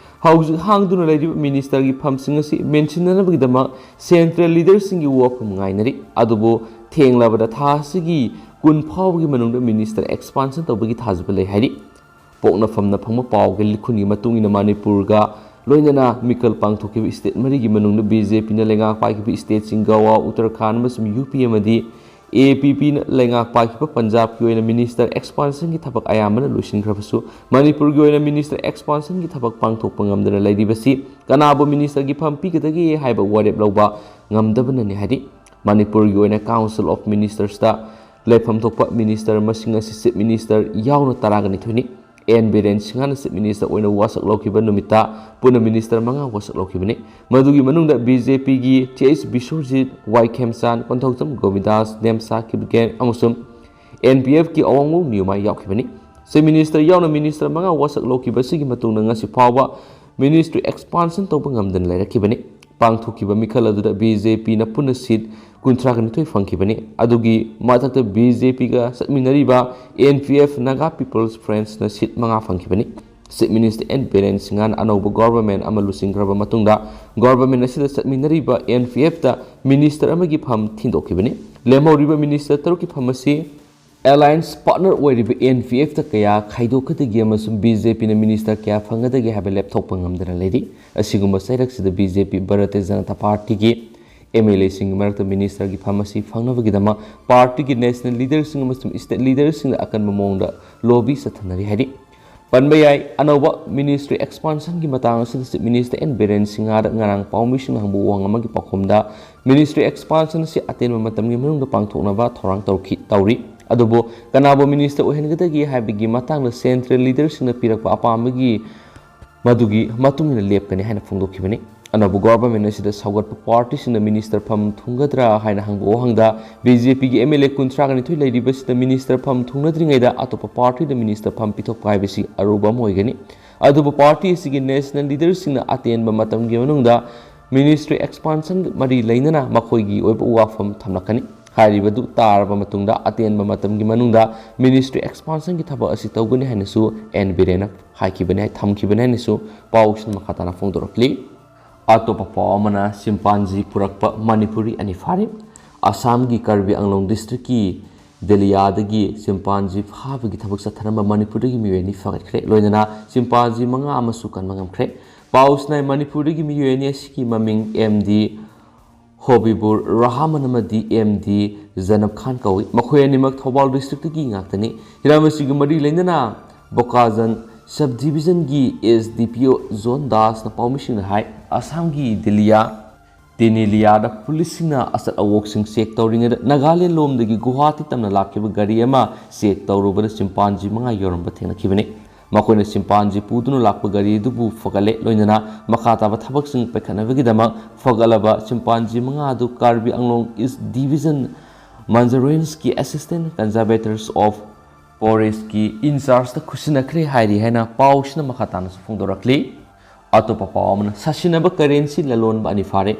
ꯍꯧꯖꯤꯛ ꯍꯥꯡꯗꯨꯅ ꯂꯩꯔꯤꯕ ꯃꯤꯅꯤꯁꯇꯔꯒꯤ ꯐꯝꯁꯤꯡ ꯑꯁꯤ ꯃꯦꯟꯁꯤꯟꯅꯅꯕꯒꯤꯗꯃꯛ ꯁꯦꯟꯇ꯭ꯔꯦꯜ ꯂꯤꯗꯔꯁꯤꯡꯒꯤ ꯋꯥꯐꯝ ꯉꯥꯏꯅꯔꯤ꯫ ꯑꯗꯨꯕꯨ ꯊꯦꯡꯂꯕꯗ ꯊꯥ ꯑꯁꯤꯒꯤ ꯀꯨꯟ ꯐꯥꯎꯕꯒꯤ ꯃꯅꯨꯡꯗ ꯃꯤꯅꯤꯁꯇꯔ ꯑꯦꯛꯁꯄꯥꯟꯁꯟ ꯇꯧꯕꯒꯤ ꯊꯥꯖꯕ ꯂꯩ ꯍꯥꯏꯔꯤ꯫ ꯄꯣꯛꯅꯐꯝꯅ ꯐꯪꯕ ꯄꯥꯎꯒꯤ ꯂꯤꯈꯨꯟꯒꯤ ꯃꯇꯨꯡ ꯏꯟꯅ ꯃꯅꯤꯄꯨꯔꯒ ꯂꯣꯏꯅꯅ ꯃꯤꯈꯜ ꯄꯥꯡꯊꯣꯛꯈꯤꯕ ꯁ꯭ꯇꯦꯠ ꯃꯔꯤꯒꯤ ꯃꯅꯨꯡꯗ BJPꯅ ꯂꯩꯉꯥꯛ ꯄꯥꯏꯈꯤꯕ ꯁ꯭ꯇꯦꯠꯁꯤꯡ ꯒꯋꯥ, ꯎꯠꯇꯔꯈꯥꯟꯗ ꯑꯃꯁꯨꯡ UP ꯑꯃꯗꯤ APPꯅ ꯂꯩꯉꯥꯛ ꯄꯥꯏꯈꯤꯕ ꯄꯟꯖꯥꯕꯀꯤ ꯑꯣꯏꯅ ꯃꯤꯅꯤꯁꯇꯔ ꯑꯦꯛꯁꯄꯥꯟꯁꯟꯒꯤ ꯊꯕꯛ ꯑꯌꯥꯝꯕꯅ ꯂꯣꯏꯁꯤꯟꯈ꯭ꯔꯕꯁꯨ, ꯃꯅꯤꯄꯨꯔꯒꯤ ꯑꯣꯏꯅ ꯃꯤꯅꯤꯁꯇꯔ ꯑꯦꯛꯁꯄꯥꯟꯁꯟꯒꯤ ꯊꯕꯛ ꯄꯥꯡꯊꯣꯛꯄ ꯉꯝꯗꯅ ꯂꯩꯔꯤꯕꯁꯤ ꯀꯅꯥꯕꯨ ꯃꯤꯅꯤꯁꯇꯔꯒꯤ ꯐꯝ ꯄꯤꯒꯗꯒꯦ ꯍꯥꯏꯕ ꯋꯥꯔꯦꯞ ꯂꯧꯕ ꯉꯝꯗꯕꯅꯅꯤ ꯍꯥꯏꯔꯤ꯫ ꯃꯅꯤꯄꯨꯔꯒꯤ ꯑꯣꯏꯅ ꯀꯥꯎꯟꯁꯤꯜ ꯑꯣꯐ ꯃꯤꯅꯤꯁꯇꯔꯁꯇ ꯂꯩꯐꯝ ꯊꯣꯛꯄ ꯃꯤꯅꯤꯁꯇꯔ ꯃꯁꯤꯡ ꯑꯁꯤ ꯆꯤꯐ ꯃꯤꯅꯤꯁꯇꯔ ꯌꯥꯎꯅ ꯇꯔꯥꯒ ꯅꯤꯊꯣꯏꯅꯤ꯫ ꯑꯦꯟ ꯕꯤꯔꯦꯟ ꯁꯤꯡꯍꯅ ꯆꯤꯐ ꯃꯤꯅꯤꯁꯇꯔ ꯑꯣꯏꯅ ꯋꯥꯁꯛ ꯂꯧꯈꯤꯕ ꯅꯨꯃꯤꯠꯇ ꯄꯨꯟꯅ ꯃꯤꯅꯤꯁꯇꯔ ꯃꯉꯥ ꯋꯥꯁꯛ ꯂꯧꯈꯤꯕꯅꯤ꯫ ꯃꯗꯨꯒꯤ ꯃꯅꯨꯡꯗ BJPꯒꯤ Th ꯕꯤꯁ꯭ꯋꯖꯤꯠ, ꯋꯥꯏ ꯈꯦꯝꯆꯥꯟ, ꯀꯣꯟꯊꯧꯖꯝ ꯒꯣꯕꯤꯟꯗꯥꯁ, ꯅꯦꯝꯁꯥ ꯀꯤꯞꯒꯦꯟ ꯑꯃꯁꯨꯡ NPFꯀꯤ ꯑꯋꯥꯡꯕ ꯅ꯭ꯌꯨꯃꯥꯏ ꯌꯥꯎꯈꯤꯕꯅꯤ꯫ ꯆꯤꯐ ꯃꯤꯅꯤꯁꯇꯔ ꯌꯥꯎꯅ ꯃꯤꯅꯤꯁꯇꯔ ꯃꯉꯥ ꯋꯥꯁꯛ ꯂꯧꯈꯤꯕ ꯑꯁꯤꯒꯤ ꯃꯇꯨꯡꯗ ꯉꯁꯤ ꯐꯥꯎꯕ ꯃꯤꯅꯤꯁꯇ꯭ꯔꯤ ꯑꯦꯛꯁꯄꯥꯟꯁꯟ ꯇꯧꯕ ꯉꯝꯗꯅ ꯂꯩꯔꯛꯈꯤꯕꯅꯤ꯫ ꯄꯥꯡꯊꯣꯛꯈꯤꯕ ꯃꯤꯈꯜ ꯑꯗꯨꯗ BJPꯅ ꯄꯨꯟꯅ ꯁꯤꯠ ꯀꯨꯟꯊ꯭ꯔꯥꯒ ꯅꯤꯊꯣꯏ ꯐꯪꯈꯤꯕꯅꯤ꯫ ꯑꯗꯨꯒꯤ ꯃꯊꯛꯇ BJPꯒ ꯆꯠꯃꯤꯟꯅꯔꯤꯕ NPF, Naga People's Frontꯅ ꯁꯤꯠ ꯃꯉꯥ ꯐꯪꯈꯤꯕꯅꯤ꯫ ꯆꯤꯐ ꯃꯤꯅꯤꯁꯇꯔ ꯑꯦꯟ ꯕꯤꯔꯦꯟ ꯁꯤꯡꯍꯅ ꯑꯅꯧꯕ ꯒꯣꯚꯔꯟꯃꯦꯟꯠ ꯑꯃ ꯂꯨꯆꯤꯡꯈ꯭ꯔꯕ ꯃꯇꯨꯡꯗ ꯒꯣꯚꯔꯟꯃꯦꯟꯠ ꯑꯁꯤꯗ ꯆꯠꯃꯤꯟꯅꯔꯤꯕ NPFꯇ ꯃꯤꯅꯤꯁꯇꯔ ꯑꯃꯒꯤ ꯐꯝ ꯊꯤꯟꯗꯣꯛꯈꯤꯕꯅꯤ꯫ ꯂꯦꯝꯍꯧꯔꯤꯕ ꯃꯤꯅꯤꯁꯇꯔ ꯇꯔꯨꯛꯀꯤ ꯐꯝ ꯑꯁꯤ ꯑꯦꯂꯥꯏꯟꯁ ꯄꯥꯔꯠꯅꯔ ꯑꯣꯏꯔꯤꯕ NPFꯇ ꯀꯌꯥ ꯈꯥꯏꯗꯣꯛꯀꯗꯒꯦ ꯑꯃꯁꯨꯡ BJPꯅ ꯃꯤꯅꯤꯁꯇꯔ ꯀꯌꯥ ꯐꯪꯒꯗꯒꯦ ꯍꯥꯏꯕ ꯂꯦꯞꯊꯣꯛꯄ ꯉꯝꯗꯅ ꯂꯩꯔꯤ꯫ ꯑꯁꯤꯒꯨꯝꯕ ꯆꯩꯔꯛꯁꯤꯗ BJP, ꯚꯥꯔꯇꯤꯌ ꯖꯅꯇꯥ ꯄꯥꯔꯇꯤꯒꯤ MLAꯁꯤꯡꯒꯤ ꯃꯔꯛꯇ ꯃꯤꯅꯤꯁꯇꯔꯒꯤ ꯐꯝ ꯑꯁꯤ ꯐꯪꯅꯕꯒꯤꯗꯃꯛ ꯄꯥꯔꯇꯤꯒꯤ ꯅꯦꯁꯅꯦꯜ ꯂꯤꯗꯔꯁꯤꯡ ꯑꯃꯁꯨꯡ ꯁ꯭ꯇꯦꯠ ꯂꯤꯗꯔꯁꯤꯡꯅ ꯑꯀꯟꯕ ꯃꯑꯣꯡꯗ ꯂꯣꯕꯤ ꯆꯠꯊꯅꯔꯤ ꯍꯥꯏꯔꯤ꯫ ꯄꯟꯕ ꯌꯥꯏ, ꯑꯅꯧꯕ ꯃꯤꯅꯤꯁꯇ꯭ꯔꯤ ꯑꯦꯛꯁꯄꯥꯟꯁꯟꯒꯤ ꯃꯇꯥꯡ ꯑꯁꯤꯗ ꯆꯤꯐ ꯃꯤꯅꯤꯁꯇꯔ ꯑꯦꯟ ꯕꯤꯔꯦꯟ ꯁꯤꯡꯍꯗ ꯉꯔꯥꯡ ꯄꯥꯎꯃꯤꯁꯤꯡꯅ ꯍꯪꯕ ꯋꯥꯍꯪ ꯑꯃꯒꯤ ꯄꯥꯎꯈꯨꯝꯗ, ꯃꯤꯅꯤꯁꯇ꯭ꯔꯤ ꯑꯦꯛꯁꯄꯥꯟꯁꯟ ꯑꯁꯤ ꯑꯇꯦꯟꯕ ꯃꯇꯝꯒꯤ ꯃꯅꯨꯡꯗ ꯄꯥꯡꯊꯣꯛꯅꯕ ꯊꯧꯔꯥꯡ ꯇꯧꯔꯛꯈꯤ, ꯇꯧꯔꯤ꯫ ꯑꯗꯨꯕꯨ ꯀꯅꯥꯕꯨ ꯃꯤꯅꯤꯁꯇꯔ ꯑꯣꯏꯍꯟꯒꯗꯒꯦ ꯍꯥꯏꯕꯒꯤ ꯃꯇꯥꯡꯗ ꯁꯦꯟꯇ꯭ꯔꯦꯜ ꯂꯤꯗꯔꯁꯤꯡꯅ ꯄꯤꯔꯛꯄ ꯑꯄꯥꯝꯕꯒꯤ ꯃꯗꯨꯒꯤ ꯃꯇꯨꯡ ꯏꯟꯅ ꯂꯦꯞꯀꯅꯤ ꯍꯥꯏꯅ ꯐꯣꯡꯗꯣꯛꯈꯤꯕꯅꯤ꯫ ꯑꯅꯧꯕ ꯒꯣꯚꯔꯟꯃꯦꯟꯠ ꯑꯁꯤꯗ ꯁꯧꯒꯠꯄ ꯄꯥꯔꯇꯤꯁꯤꯡꯅ ꯃꯤꯅꯤꯁꯇꯔ ꯐꯝ ꯊꯨꯡꯒꯗ꯭ꯔꯥ ꯍꯥꯏꯅ ꯍꯪꯕ ꯋꯥꯍꯪꯗ, ꯕꯤ ꯖꯦ ꯄꯤꯒꯤ ꯑꯦꯝ ꯑꯦꯜ ꯑꯦ ꯀꯨꯟꯊ꯭ꯔꯥꯒ ꯅꯤꯊꯣꯏ ꯂꯩꯔꯤꯕꯁꯤꯗ ꯃꯤꯅꯤꯁꯇꯔ ꯐꯝ ꯊꯨꯡꯅꯗ꯭ꯔꯤꯉꯩꯗ ꯑꯇꯣꯞꯄ ꯄꯥꯔꯇꯤꯗ ꯃꯤꯅꯤꯁꯇꯔ ꯐꯝ ꯄꯤꯊꯣꯛꯄ ꯍꯥꯏꯕꯁꯤ ꯑꯔꯨꯕ ꯑꯃ ꯑꯣꯏꯒꯅꯤ꯫ ꯑꯗꯨꯕꯨ ꯄꯥꯔꯇꯤ ꯑꯁꯤꯒꯤ ꯅꯦꯁꯅꯦꯜ ꯂꯤꯗꯔꯁꯤꯡꯅ ꯑꯇꯦꯟꯕ ꯃꯇꯝꯒꯤ ꯃꯅꯨꯡꯗ ꯃꯤꯅꯤꯁꯇ꯭ꯔꯤ ꯑꯦꯛꯁꯄꯥꯟꯁꯟꯒ ꯃꯔꯤ ꯂꯩꯅꯅ ꯃꯈꯣꯏꯒꯤ ꯑꯣꯏꯕ ꯋꯥꯐꯝ ꯊꯝꯂꯛꯀꯅꯤ꯫ ꯍꯥꯏꯔꯤꯕꯗꯨ ꯇꯥꯔꯕ ꯃꯇꯨꯡꯗ ꯑꯇꯦꯟꯕ ꯃꯇꯝꯒꯤ ꯃꯅꯨꯡꯗ ꯃꯤꯅꯤꯁꯇ꯭ꯔꯤ ꯑꯦꯛꯁꯄꯥꯟꯁꯟꯒꯤ ꯊꯕꯛ ꯑꯁꯤ ꯇꯧꯒꯅꯤ ꯍꯥꯏꯅꯁꯨ ꯑꯦꯟ ꯕꯤꯔꯦꯟꯅ ꯍꯥꯏꯈꯤꯕꯅꯤ, ꯊꯝꯈꯤꯕꯅꯤ ꯍꯥꯏꯅꯁꯨ ꯄꯥꯎꯁꯤꯅ ꯃꯈꯥ ꯇꯥꯅ ꯐꯣꯡꯗꯣꯔꯛꯂꯤ꯫ ꯑꯇꯣꯞꯄ ꯄꯥꯎ ꯑꯃꯅ, ꯆꯤꯝꯄꯥꯟꯖꯤ ꯄꯨꯔꯛꯄ ꯃꯅꯤꯄꯨꯔꯤ ꯑꯅꯤ ꯐꯥꯔꯦ꯫ ꯑꯁꯥꯝꯒꯤ ꯀꯔꯕꯤ ꯑꯪꯂꯣꯡ ꯗꯤꯁꯇ꯭ꯔꯤꯛꯀꯤ ꯗꯦꯂꯤꯌꯥꯗꯒꯤ ꯆꯤꯝꯄꯥꯟꯖꯤ ꯐꯥꯕꯒꯤ ꯊꯕꯛ ꯆꯠꯊꯔꯝꯕ ꯃꯅꯤꯄꯨꯔꯗꯒꯤ ꯃꯤꯑꯣꯏ ꯑꯅꯤ ꯐꯥꯒꯠꯈ꯭ꯔꯦ꯫ ꯂꯣꯏꯅꯅ ꯆꯤꯝꯄꯥꯟꯖꯤ ꯃꯉꯥ ꯑꯃꯁꯨ ꯀꯟꯕ ꯉꯝꯈ꯭ꯔꯦ꯫ ꯄꯥꯎꯁꯤꯅ ꯃꯅꯤꯄꯨꯔꯗꯒꯤ ꯃꯤꯑꯣꯏ ꯑꯅꯤ ꯑꯁꯤꯒꯤ ꯃꯃꯤꯡ ꯑꯦꯝ ꯗꯤ ꯍꯣꯕꯤꯕꯨꯔ ꯔꯍꯃꯟ ꯑꯃꯗꯤ ꯑꯦꯝ ꯗꯤ ꯖꯅꯕ ꯈꯥꯟ ꯀꯧꯏ꯫ ꯃꯈꯣꯏ ꯑꯅꯤꯃꯛ ꯊꯧꯕꯥꯜ ꯗꯤꯁꯇ꯭ꯔꯤꯛꯇꯒꯤ ꯉꯥꯛꯇꯅꯤ꯫ ꯍꯤꯔꯝ ꯑꯁꯤꯒ ꯃꯔꯤ ꯂꯩꯅꯅ ꯕꯣꯀꯥꯖꯟ ꯁꯕ ꯗꯤꯕꯤꯖꯟꯒꯤ ꯑꯦꯁ ꯗꯤ ꯄꯤ ꯑꯣ ꯖꯣꯟ ꯗꯥꯁꯅ ꯄꯥꯎꯃꯤꯁꯤꯡꯗ ꯍꯥꯏ, ꯑꯁꯥꯝꯒꯤ ꯗꯤꯂꯤꯌꯥ, ꯇꯦꯅꯤꯂꯤꯌꯥꯗ ꯄꯨꯂꯤꯁꯁꯤꯡꯅ ꯑꯆꯠ ꯑꯋꯣꯛꯁꯤꯡ ꯆꯦꯛ ꯇꯧꯔꯤꯉꯩꯗ ꯅꯥꯒꯥꯂꯦꯟ ꯂꯣꯝꯗꯒꯤ ꯒꯨꯋꯥꯍꯥꯇꯤ ꯇꯝꯅ ꯂꯥꯛꯈꯤꯕ ꯒꯥꯔꯤ ꯑꯃ ꯆꯦꯛ ꯇꯧꯔꯨꯕꯗ ꯆꯤꯝꯄꯥꯟꯖꯤ ꯃꯉꯥ ꯌꯧꯔꯝꯕ ꯊꯦꯡꯅꯈꯤꯕꯅꯤ꯫ ꯃꯈꯣꯏꯅ ꯆꯤꯝꯄꯥꯟꯖꯤ ꯄꯨꯗꯨꯅ ꯂꯥꯛꯄ ꯒꯥꯔꯤ ꯑꯗꯨꯕꯨ ꯐꯒꯠꯂꯦ, ꯂꯣꯏꯅꯅ ꯃꯈꯥ ꯇꯥꯕ ꯊꯕꯛꯁꯤꯡ ꯄꯥꯏꯈꯠꯅꯕꯒꯤꯗꯃꯛ ꯐꯒꯠꯂꯕ ꯆꯤꯝꯄꯥꯟꯖꯤ ꯃꯉꯥ ꯑꯗꯨ ꯀꯥꯔꯕꯤ ꯑꯪꯂꯣꯡ ꯏꯁ ꯗꯤꯕꯤꯖꯟ ꯃꯟꯖ ꯔꯦꯟꯖꯀꯤ ꯑꯦꯁꯤꯁꯇꯦꯟꯠ ꯀꯟꯖꯥꯔꯕꯦꯇꯔꯁ ꯑꯣꯐ ꯐꯣꯔꯦꯁ꯭ꯠꯀꯤ ꯏꯟꯆꯥꯔꯖꯇ ꯈꯨꯠꯁꯤꯟꯅꯈ꯭ꯔꯦ ꯍꯥꯏꯔꯤ ꯍꯥꯏꯅ ꯄꯥꯎꯁꯤꯅ ꯃꯈꯥ ꯇꯥꯅꯁꯨ ꯐꯣꯡꯗꯣꯔꯛꯂꯤ꯫ ꯑꯇꯣꯞꯄ ꯄꯥꯎ ꯑꯃꯅ, ꯁꯥꯁꯤꯟꯅꯕ ꯀꯔꯦꯟꯁꯤ ꯂꯂꯣꯟꯕ ꯑꯅꯤ ꯐꯥꯔꯦ꯫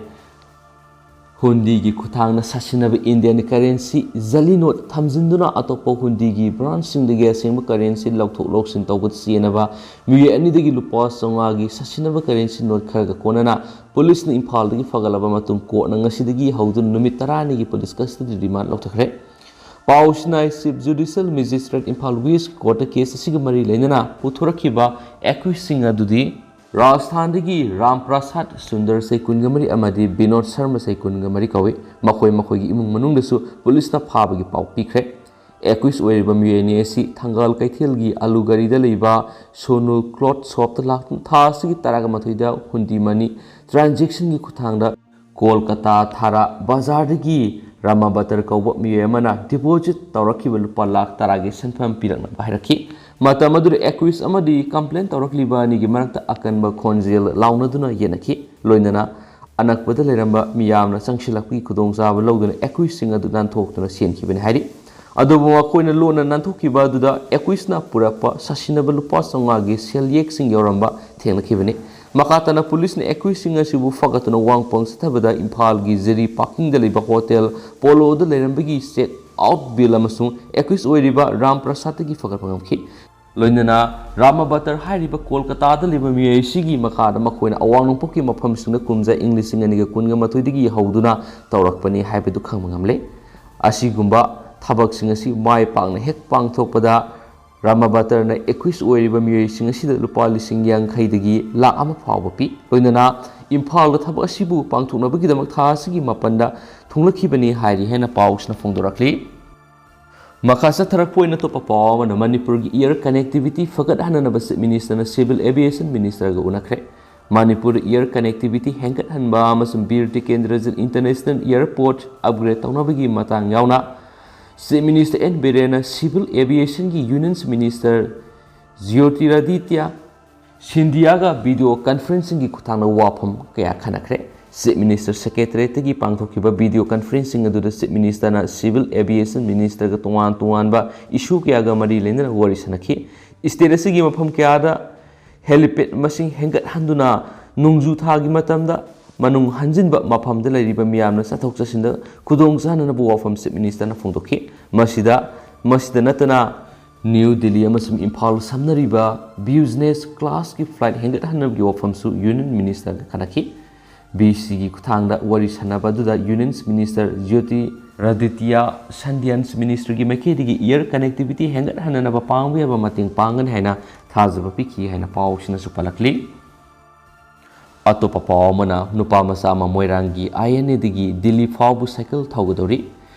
ꯍꯨꯟꯗꯤꯒꯤ ꯈꯨꯠꯊꯥꯡꯗ ꯁꯥꯁꯤꯟꯅꯕ ꯏꯟꯗꯤꯌꯟ ꯀꯔꯦꯟꯁꯤ ꯖꯂꯤ ꯅꯣꯠ ꯊꯝꯖꯤꯟꯗꯨꯅ ꯑꯇꯣꯞꯄ ꯍꯨꯟꯗꯤꯒꯤ ꯕ꯭ꯔꯥꯟꯁꯁꯤꯡꯗꯒꯤ ꯑꯁꯦꯡꯕ ꯀꯔꯦꯟꯁꯤ ꯂꯧꯊꯣꯛ ꯂꯧꯁꯤꯟ ꯇꯧꯕꯗ ꯆꯦꯟꯅꯕ ꯃꯤꯑꯣꯏ ꯑꯅꯤꯗꯒꯤ ꯂꯨꯄꯥ ꯆꯥꯝꯃꯉꯥꯒꯤ ꯁꯥꯁꯤꯟꯅꯕ ꯀꯔꯦꯟꯁꯤ ꯅꯣꯠ ꯈꯔꯒ ꯀꯣꯟꯅꯅ ꯄꯨꯂꯤꯁꯅ ꯏꯝꯐꯥꯜꯗꯒꯤ ꯐꯒꯠꯂꯕ ꯃꯇꯨꯡ ꯀꯣꯔꯠꯅ ꯉꯁꯤꯗꯒꯤ ꯍꯧꯗꯨꯅ ꯅꯨꯃꯤꯠ ꯇꯔꯥꯅꯤꯒꯤ ꯄꯨꯂꯤꯁ ꯀꯁꯇꯗꯤ ꯔꯤꯃꯥꯟ ꯂꯧꯊꯈ꯭ꯔꯦ꯫ ꯄꯥꯎꯁꯤꯅ chief judicial magistrate Imphal west ꯀꯣꯔꯠꯇ ꯀꯦꯁ ꯑꯁꯤꯒ ꯃꯔꯤ ꯂꯩꯅꯅ ꯄꯨꯊꯣꯔꯛꯈꯤꯕ ꯑꯦꯀ꯭ꯌꯨꯖꯁꯤꯡ ꯑꯗꯨꯗꯤ ꯔꯥꯖꯁꯊꯥꯟꯗꯒꯤ ꯔꯥꯝ ꯄ꯭ꯔꯁꯥꯗ ꯁꯨꯟꯗꯔ ꯆꯍꯤ ꯀꯨꯟꯒ ꯃꯔꯤ ꯑꯃꯗꯤ ꯕꯤꯅꯣꯗ ꯁꯔꯃ ꯆꯍꯤ ꯀꯨꯟꯒ ꯃꯔꯤ ꯀꯧꯏ꯫ ꯃꯈꯣꯏ ꯃꯈꯣꯏꯒꯤ ꯏꯃꯨꯡ ꯃꯅꯨꯡꯗꯁꯨ ꯄꯨꯂꯤꯁꯅ ꯐꯥꯕꯒꯤ ꯄꯥꯎ ꯄꯤꯈ꯭ꯔꯦ꯫ ꯑꯦꯀ꯭ꯌꯨꯖ ꯑꯣꯏꯔꯤꯕ ꯃꯤꯑꯣꯏ ꯑꯅꯤ ꯑꯁꯤ ꯊꯪꯒꯥꯜ ꯀꯩꯊꯦꯜꯒꯤ ꯑꯂꯨ ꯒꯥꯔꯤꯗ ꯂꯩꯕ ꯁꯣꯅꯨ ꯀ꯭ꯂꯣꯊ ꯁꯣꯞꯇ ꯂꯥꯛꯇꯨꯅ ꯊꯥ ꯑꯁꯤꯒꯤ ꯇꯔꯥꯒ ꯃꯥꯊꯣꯏꯗ ꯍꯨꯟꯗꯤ ꯃꯅꯤ ꯇ꯭ꯔꯥꯟꯖꯦꯛꯁꯟꯒꯤ ꯈꯨꯠꯊꯥꯡꯗ ꯀꯣꯜꯀꯇꯥ ꯊꯥꯔꯥ ꯕꯖꯥꯔꯗꯒꯤ ꯔꯥꯃꯥꯕꯇꯔ ꯀꯧꯕ ꯃꯤꯑꯣꯏ ꯑꯃꯅ ꯗꯤꯄꯣꯖꯤꯠ ꯇꯧꯔꯛꯈꯤꯕ ꯂꯨꯄꯥ ꯂꯥꯈ ꯇꯔꯥꯒꯤ ꯁꯦꯟꯐꯝ ꯄꯤꯔꯛꯅꯕ ꯍꯥꯏꯔꯛꯈꯤ꯫ ꯃꯇꯝ ꯑꯗꯨꯗ ꯑꯦꯀ꯭ꯌꯨꯁ ꯑꯃꯗꯤ ꯀꯝꯄ꯭ꯂꯦꯟ ꯇꯧꯔꯛꯂꯤꯕ ꯑꯅꯤꯒꯤ ꯃꯔꯛꯇ ꯑꯀꯟꯕ ꯈꯣꯟꯖꯦꯜ ꯂꯥꯎꯅꯗꯨꯅ ꯌꯦꯠꯅꯈꯤ꯫ ꯂꯣꯏꯅꯅ ꯑꯅꯛꯄꯗ ꯂꯩꯔꯝꯕ ꯃꯤꯌꯥꯝꯅ ꯆꯪꯁꯤꯜꯂꯛꯄꯒꯤ ꯈꯨꯗꯣꯡꯆꯥꯕ ꯂꯧꯗꯨꯅ ꯑꯦꯀ꯭ꯌꯨꯁꯁꯤꯡ ꯑꯗꯨ ꯅꯥꯟꯊꯣꯛꯇꯨꯅ ꯆꯦꯟꯈꯤꯕꯅꯤ ꯍꯥꯏꯔꯤ꯫ ꯑꯗꯨꯕꯨ ꯃꯈꯣꯏꯅ ꯂꯣꯟꯅ ꯅꯥꯟꯊꯣꯛꯈꯤꯕ ꯑꯗꯨꯗ ꯑꯦꯀ꯭ꯌꯨꯁꯅ ꯄꯨꯔꯛꯄ ꯁꯥꯁꯤꯟꯅꯕ ꯂꯨꯄꯥ ꯆꯥꯝꯃꯉꯥꯒꯤ ꯁꯦꯜꯌꯦꯛꯁꯤꯡ ꯌꯥꯎꯔꯝꯕ ꯊꯦꯡꯅꯈꯤꯕꯅꯤ꯫ ꯃꯈꯥ ꯇꯥꯅ ꯄꯨꯂꯤꯁꯅ ꯑꯦꯀ꯭ꯌꯨꯁꯁꯤꯡ ꯑꯁꯤꯕꯨ ꯐꯥꯒꯠꯇꯨꯅ ꯋꯥꯡꯄꯣꯡ ꯆꯠꯊꯕꯗ ꯏꯝꯐꯥꯜꯒꯤ ꯖꯤꯔꯤ ꯄꯥꯔꯀꯤꯡꯗ ꯂꯩꯕ ꯍꯣꯇꯦꯜ ꯄꯣꯂꯣꯗ ꯂꯩꯔꯝꯕꯒꯤ ꯆꯦꯛ ꯑꯥꯎꯠ ꯕꯤꯜ ꯑꯃꯁꯨꯡ ꯑꯦꯀ꯭ꯌꯨꯁ ꯑꯣꯏꯔꯤꯕ ꯔꯥꯝ ꯄ꯭ꯔꯁꯥꯗꯇꯒꯤ ꯐꯒꯠꯄ ꯉꯝꯈꯤ꯫ ꯂꯣꯏꯅꯅ ꯔꯥꯃꯥꯕꯇꯔ ꯍꯥꯏꯔꯤꯕ ꯀꯣꯜꯀꯇꯥꯗ ꯂꯩꯕ ꯃꯤꯑꯣꯏ ꯑꯁꯤꯒꯤ ꯃꯈꯥꯗ ꯃꯈꯣꯏꯅ ꯑꯋꯥꯡ ꯅꯣꯡꯄꯣꯛꯀꯤ ꯃꯐꯝꯁꯤꯡꯗ ꯀꯨꯝꯖꯥ ꯏꯪ ꯂꯤꯁꯤꯡ ꯑꯅꯤꯒ ꯀꯨꯟꯒ ꯃꯥꯊꯣꯏꯗꯒꯤ ꯍꯧꯗꯨꯅ ꯇꯧꯔꯛꯄꯅꯤ ꯍꯥꯏꯕꯗꯨ ꯈꯪꯕ ꯉꯝꯂꯦ꯫ ꯑꯁꯤꯒꯨꯝꯕ ꯊꯕꯛꯁꯤꯡ ꯑꯁꯤ ꯃꯥꯏ ꯄꯥꯛꯅ ꯍꯦꯛ ꯄꯥꯡꯊꯣꯛꯄꯗ ꯔꯥꯃꯥꯕꯇꯔꯅ ꯑꯦꯀ꯭ꯌꯨꯁ ꯑꯣꯏꯔꯤꯕ ꯃꯤꯑꯣꯏꯁꯤꯡ ꯑꯁꯤꯗ ꯂꯨꯄꯥ ꯂꯤꯁꯤꯡ ꯌꯥꯡꯈꯩꯗꯒꯤ ꯂꯥꯈ ꯑꯃ ꯐꯥꯎꯕ ꯄꯤ꯫ ꯂꯣꯏꯅꯅ ꯏꯝꯐꯥꯜꯗ ꯊꯕꯛ ꯑꯁꯤꯕꯨ ꯄꯥꯡꯊꯣꯛꯅꯕꯒꯤꯗꯃꯛ ꯊꯥ ꯑꯁꯤꯒꯤ ꯃꯥꯄꯟꯗ ꯊꯨꯡꯂꯛꯈꯤꯕꯅꯤ ꯍꯥꯏꯔꯤ ꯍꯥꯏꯅ ꯄꯥꯎꯁꯤꯅ ꯐꯣꯡꯗꯣꯔꯛꯂꯤ꯫ ꯃꯈꯥ ꯆꯠꯊꯔꯛꯄ ꯑꯣꯏꯅ ꯑꯇꯣꯞꯄ ꯄꯥꯎ ꯑꯃꯅ ꯃꯅꯤꯄꯨꯔꯒꯤ air connectivity ꯐꯒꯠꯍꯟꯅꯅꯕ Chief Ministerꯅ civil aviation ministerꯒ ꯎꯅꯈ꯭ꯔꯦ꯫ ꯃꯅꯤꯄꯨꯔꯗ air connectivity ꯍꯦꯟꯒꯠꯍꯟꯕ ꯑꯃꯁꯨꯡ Bir Tikendrajit International Airport upgrade ꯇꯧꯅꯕꯒꯤ ꯃꯇꯥꯡ ꯌꯥꯎꯅ Chief Minister ꯑꯦꯟ ꯕꯤꯔꯦꯟꯅ civil aviationꯒꯤ Union Minister ꯖ꯭ꯌꯣꯇꯤꯔꯥꯗꯤꯇ꯭ꯌ ꯁꯤꯟꯙꯤꯌꯥꯒ video conferencingꯒꯤ ꯈꯨꯠꯊꯥꯡꯗ ꯋꯥꯐꯝ ꯀꯌꯥ ꯈꯟꯅꯈ꯭ꯔꯦ꯫ Chief Minister Secretariatꯇꯒꯤ ꯄꯥꯡꯊꯣꯛꯈꯤꯕ video conferencing ꯑꯗꯨꯗ Chief Ministerꯅ civil aviation ministerꯒ ꯇꯣꯉꯥꯟ ꯇꯣꯉꯥꯟꯕ issue ꯀꯌꯥꯒ ꯃꯔꯤ ꯂꯩꯅꯅ ꯋꯥꯔꯤ ꯁꯥꯅꯈꯤ꯫ State ꯑꯁꯤꯒꯤ ꯃꯐꯝ ꯀꯌꯥꯗ helipad ꯃꯁꯤꯡ ꯍꯦꯟꯒꯠꯍꯟꯗꯨꯅ ꯅꯣꯡꯖꯨ ꯊꯥꯒꯤ ꯃꯇꯝꯗ ꯃꯅꯨꯡ ꯍꯟꯖꯤꯟꯕ ꯃꯐꯝꯗ ꯂꯩꯔꯤꯕ ꯃꯤꯌꯥꯝꯅ ꯆꯠꯊꯣꯛ ꯆꯠꯁꯤꯟꯗ ꯈꯨꯗꯣꯡ ꯆꯥꯅꯅꯕ ꯋꯥꯐꯝ Chief Ministerꯅ ꯐꯣꯡꯗꯣꯛꯈꯤ꯫ ꯃꯁꯤꯗ, ꯃꯁꯤꯗ ꯅꯠꯇꯅ ꯅ꯭ꯌꯨ ꯗꯤꯜꯂꯤ ꯑꯃꯁꯨꯡ ꯏꯝꯐꯥꯜ ꯁꯝꯅꯔꯤꯕ business classꯀꯤ flight ꯍꯦꯟꯒꯠꯍꯟꯅꯕꯒꯤ ꯋꯥꯐꯝꯁꯨ Union Ministerꯒ ꯈꯟꯅꯈꯤ꯫ ꯚꯤꯁꯤꯒꯤ ꯈꯨꯠꯊꯥꯡꯗ ꯋꯥꯔꯤ ꯁꯥꯅꯕ ꯑꯗꯨꯗ Union Minister ꯖ꯭ꯌꯣꯇꯤꯔꯥꯗꯤꯇ꯭ꯌ ꯁꯤꯟꯙꯤꯌꯥꯅ Ministryꯒꯤ ꯃꯥꯏꯀꯩꯗꯒꯤ air connectivity ꯍꯦꯟꯒꯠꯍꯟꯅꯅꯕ ꯄꯥꯡꯕ ꯌꯥꯕ ꯃꯇꯦꯡ ꯄꯥꯡꯒꯅꯤ ꯍꯥꯏꯅ ꯊꯥꯖꯕ ꯄꯤꯈꯤ ꯍꯥꯏꯅ ꯄꯥꯎꯁꯤꯅꯁꯨ ꯄꯜꯂꯛꯂꯤ꯫ ꯑꯇꯣꯞꯄ ꯄꯥꯎ ꯑꯃꯅ ꯅꯨꯄꯥ ꯃꯆꯥ ꯑꯃ ꯃꯣꯏꯔꯥꯡꯒꯤ INAꯗꯒꯤ ꯗꯤꯜꯂꯤ ꯐꯥꯎꯕ ꯁꯥꯏꯀꯜ ꯊꯧꯒꯗꯧꯔꯤ꯫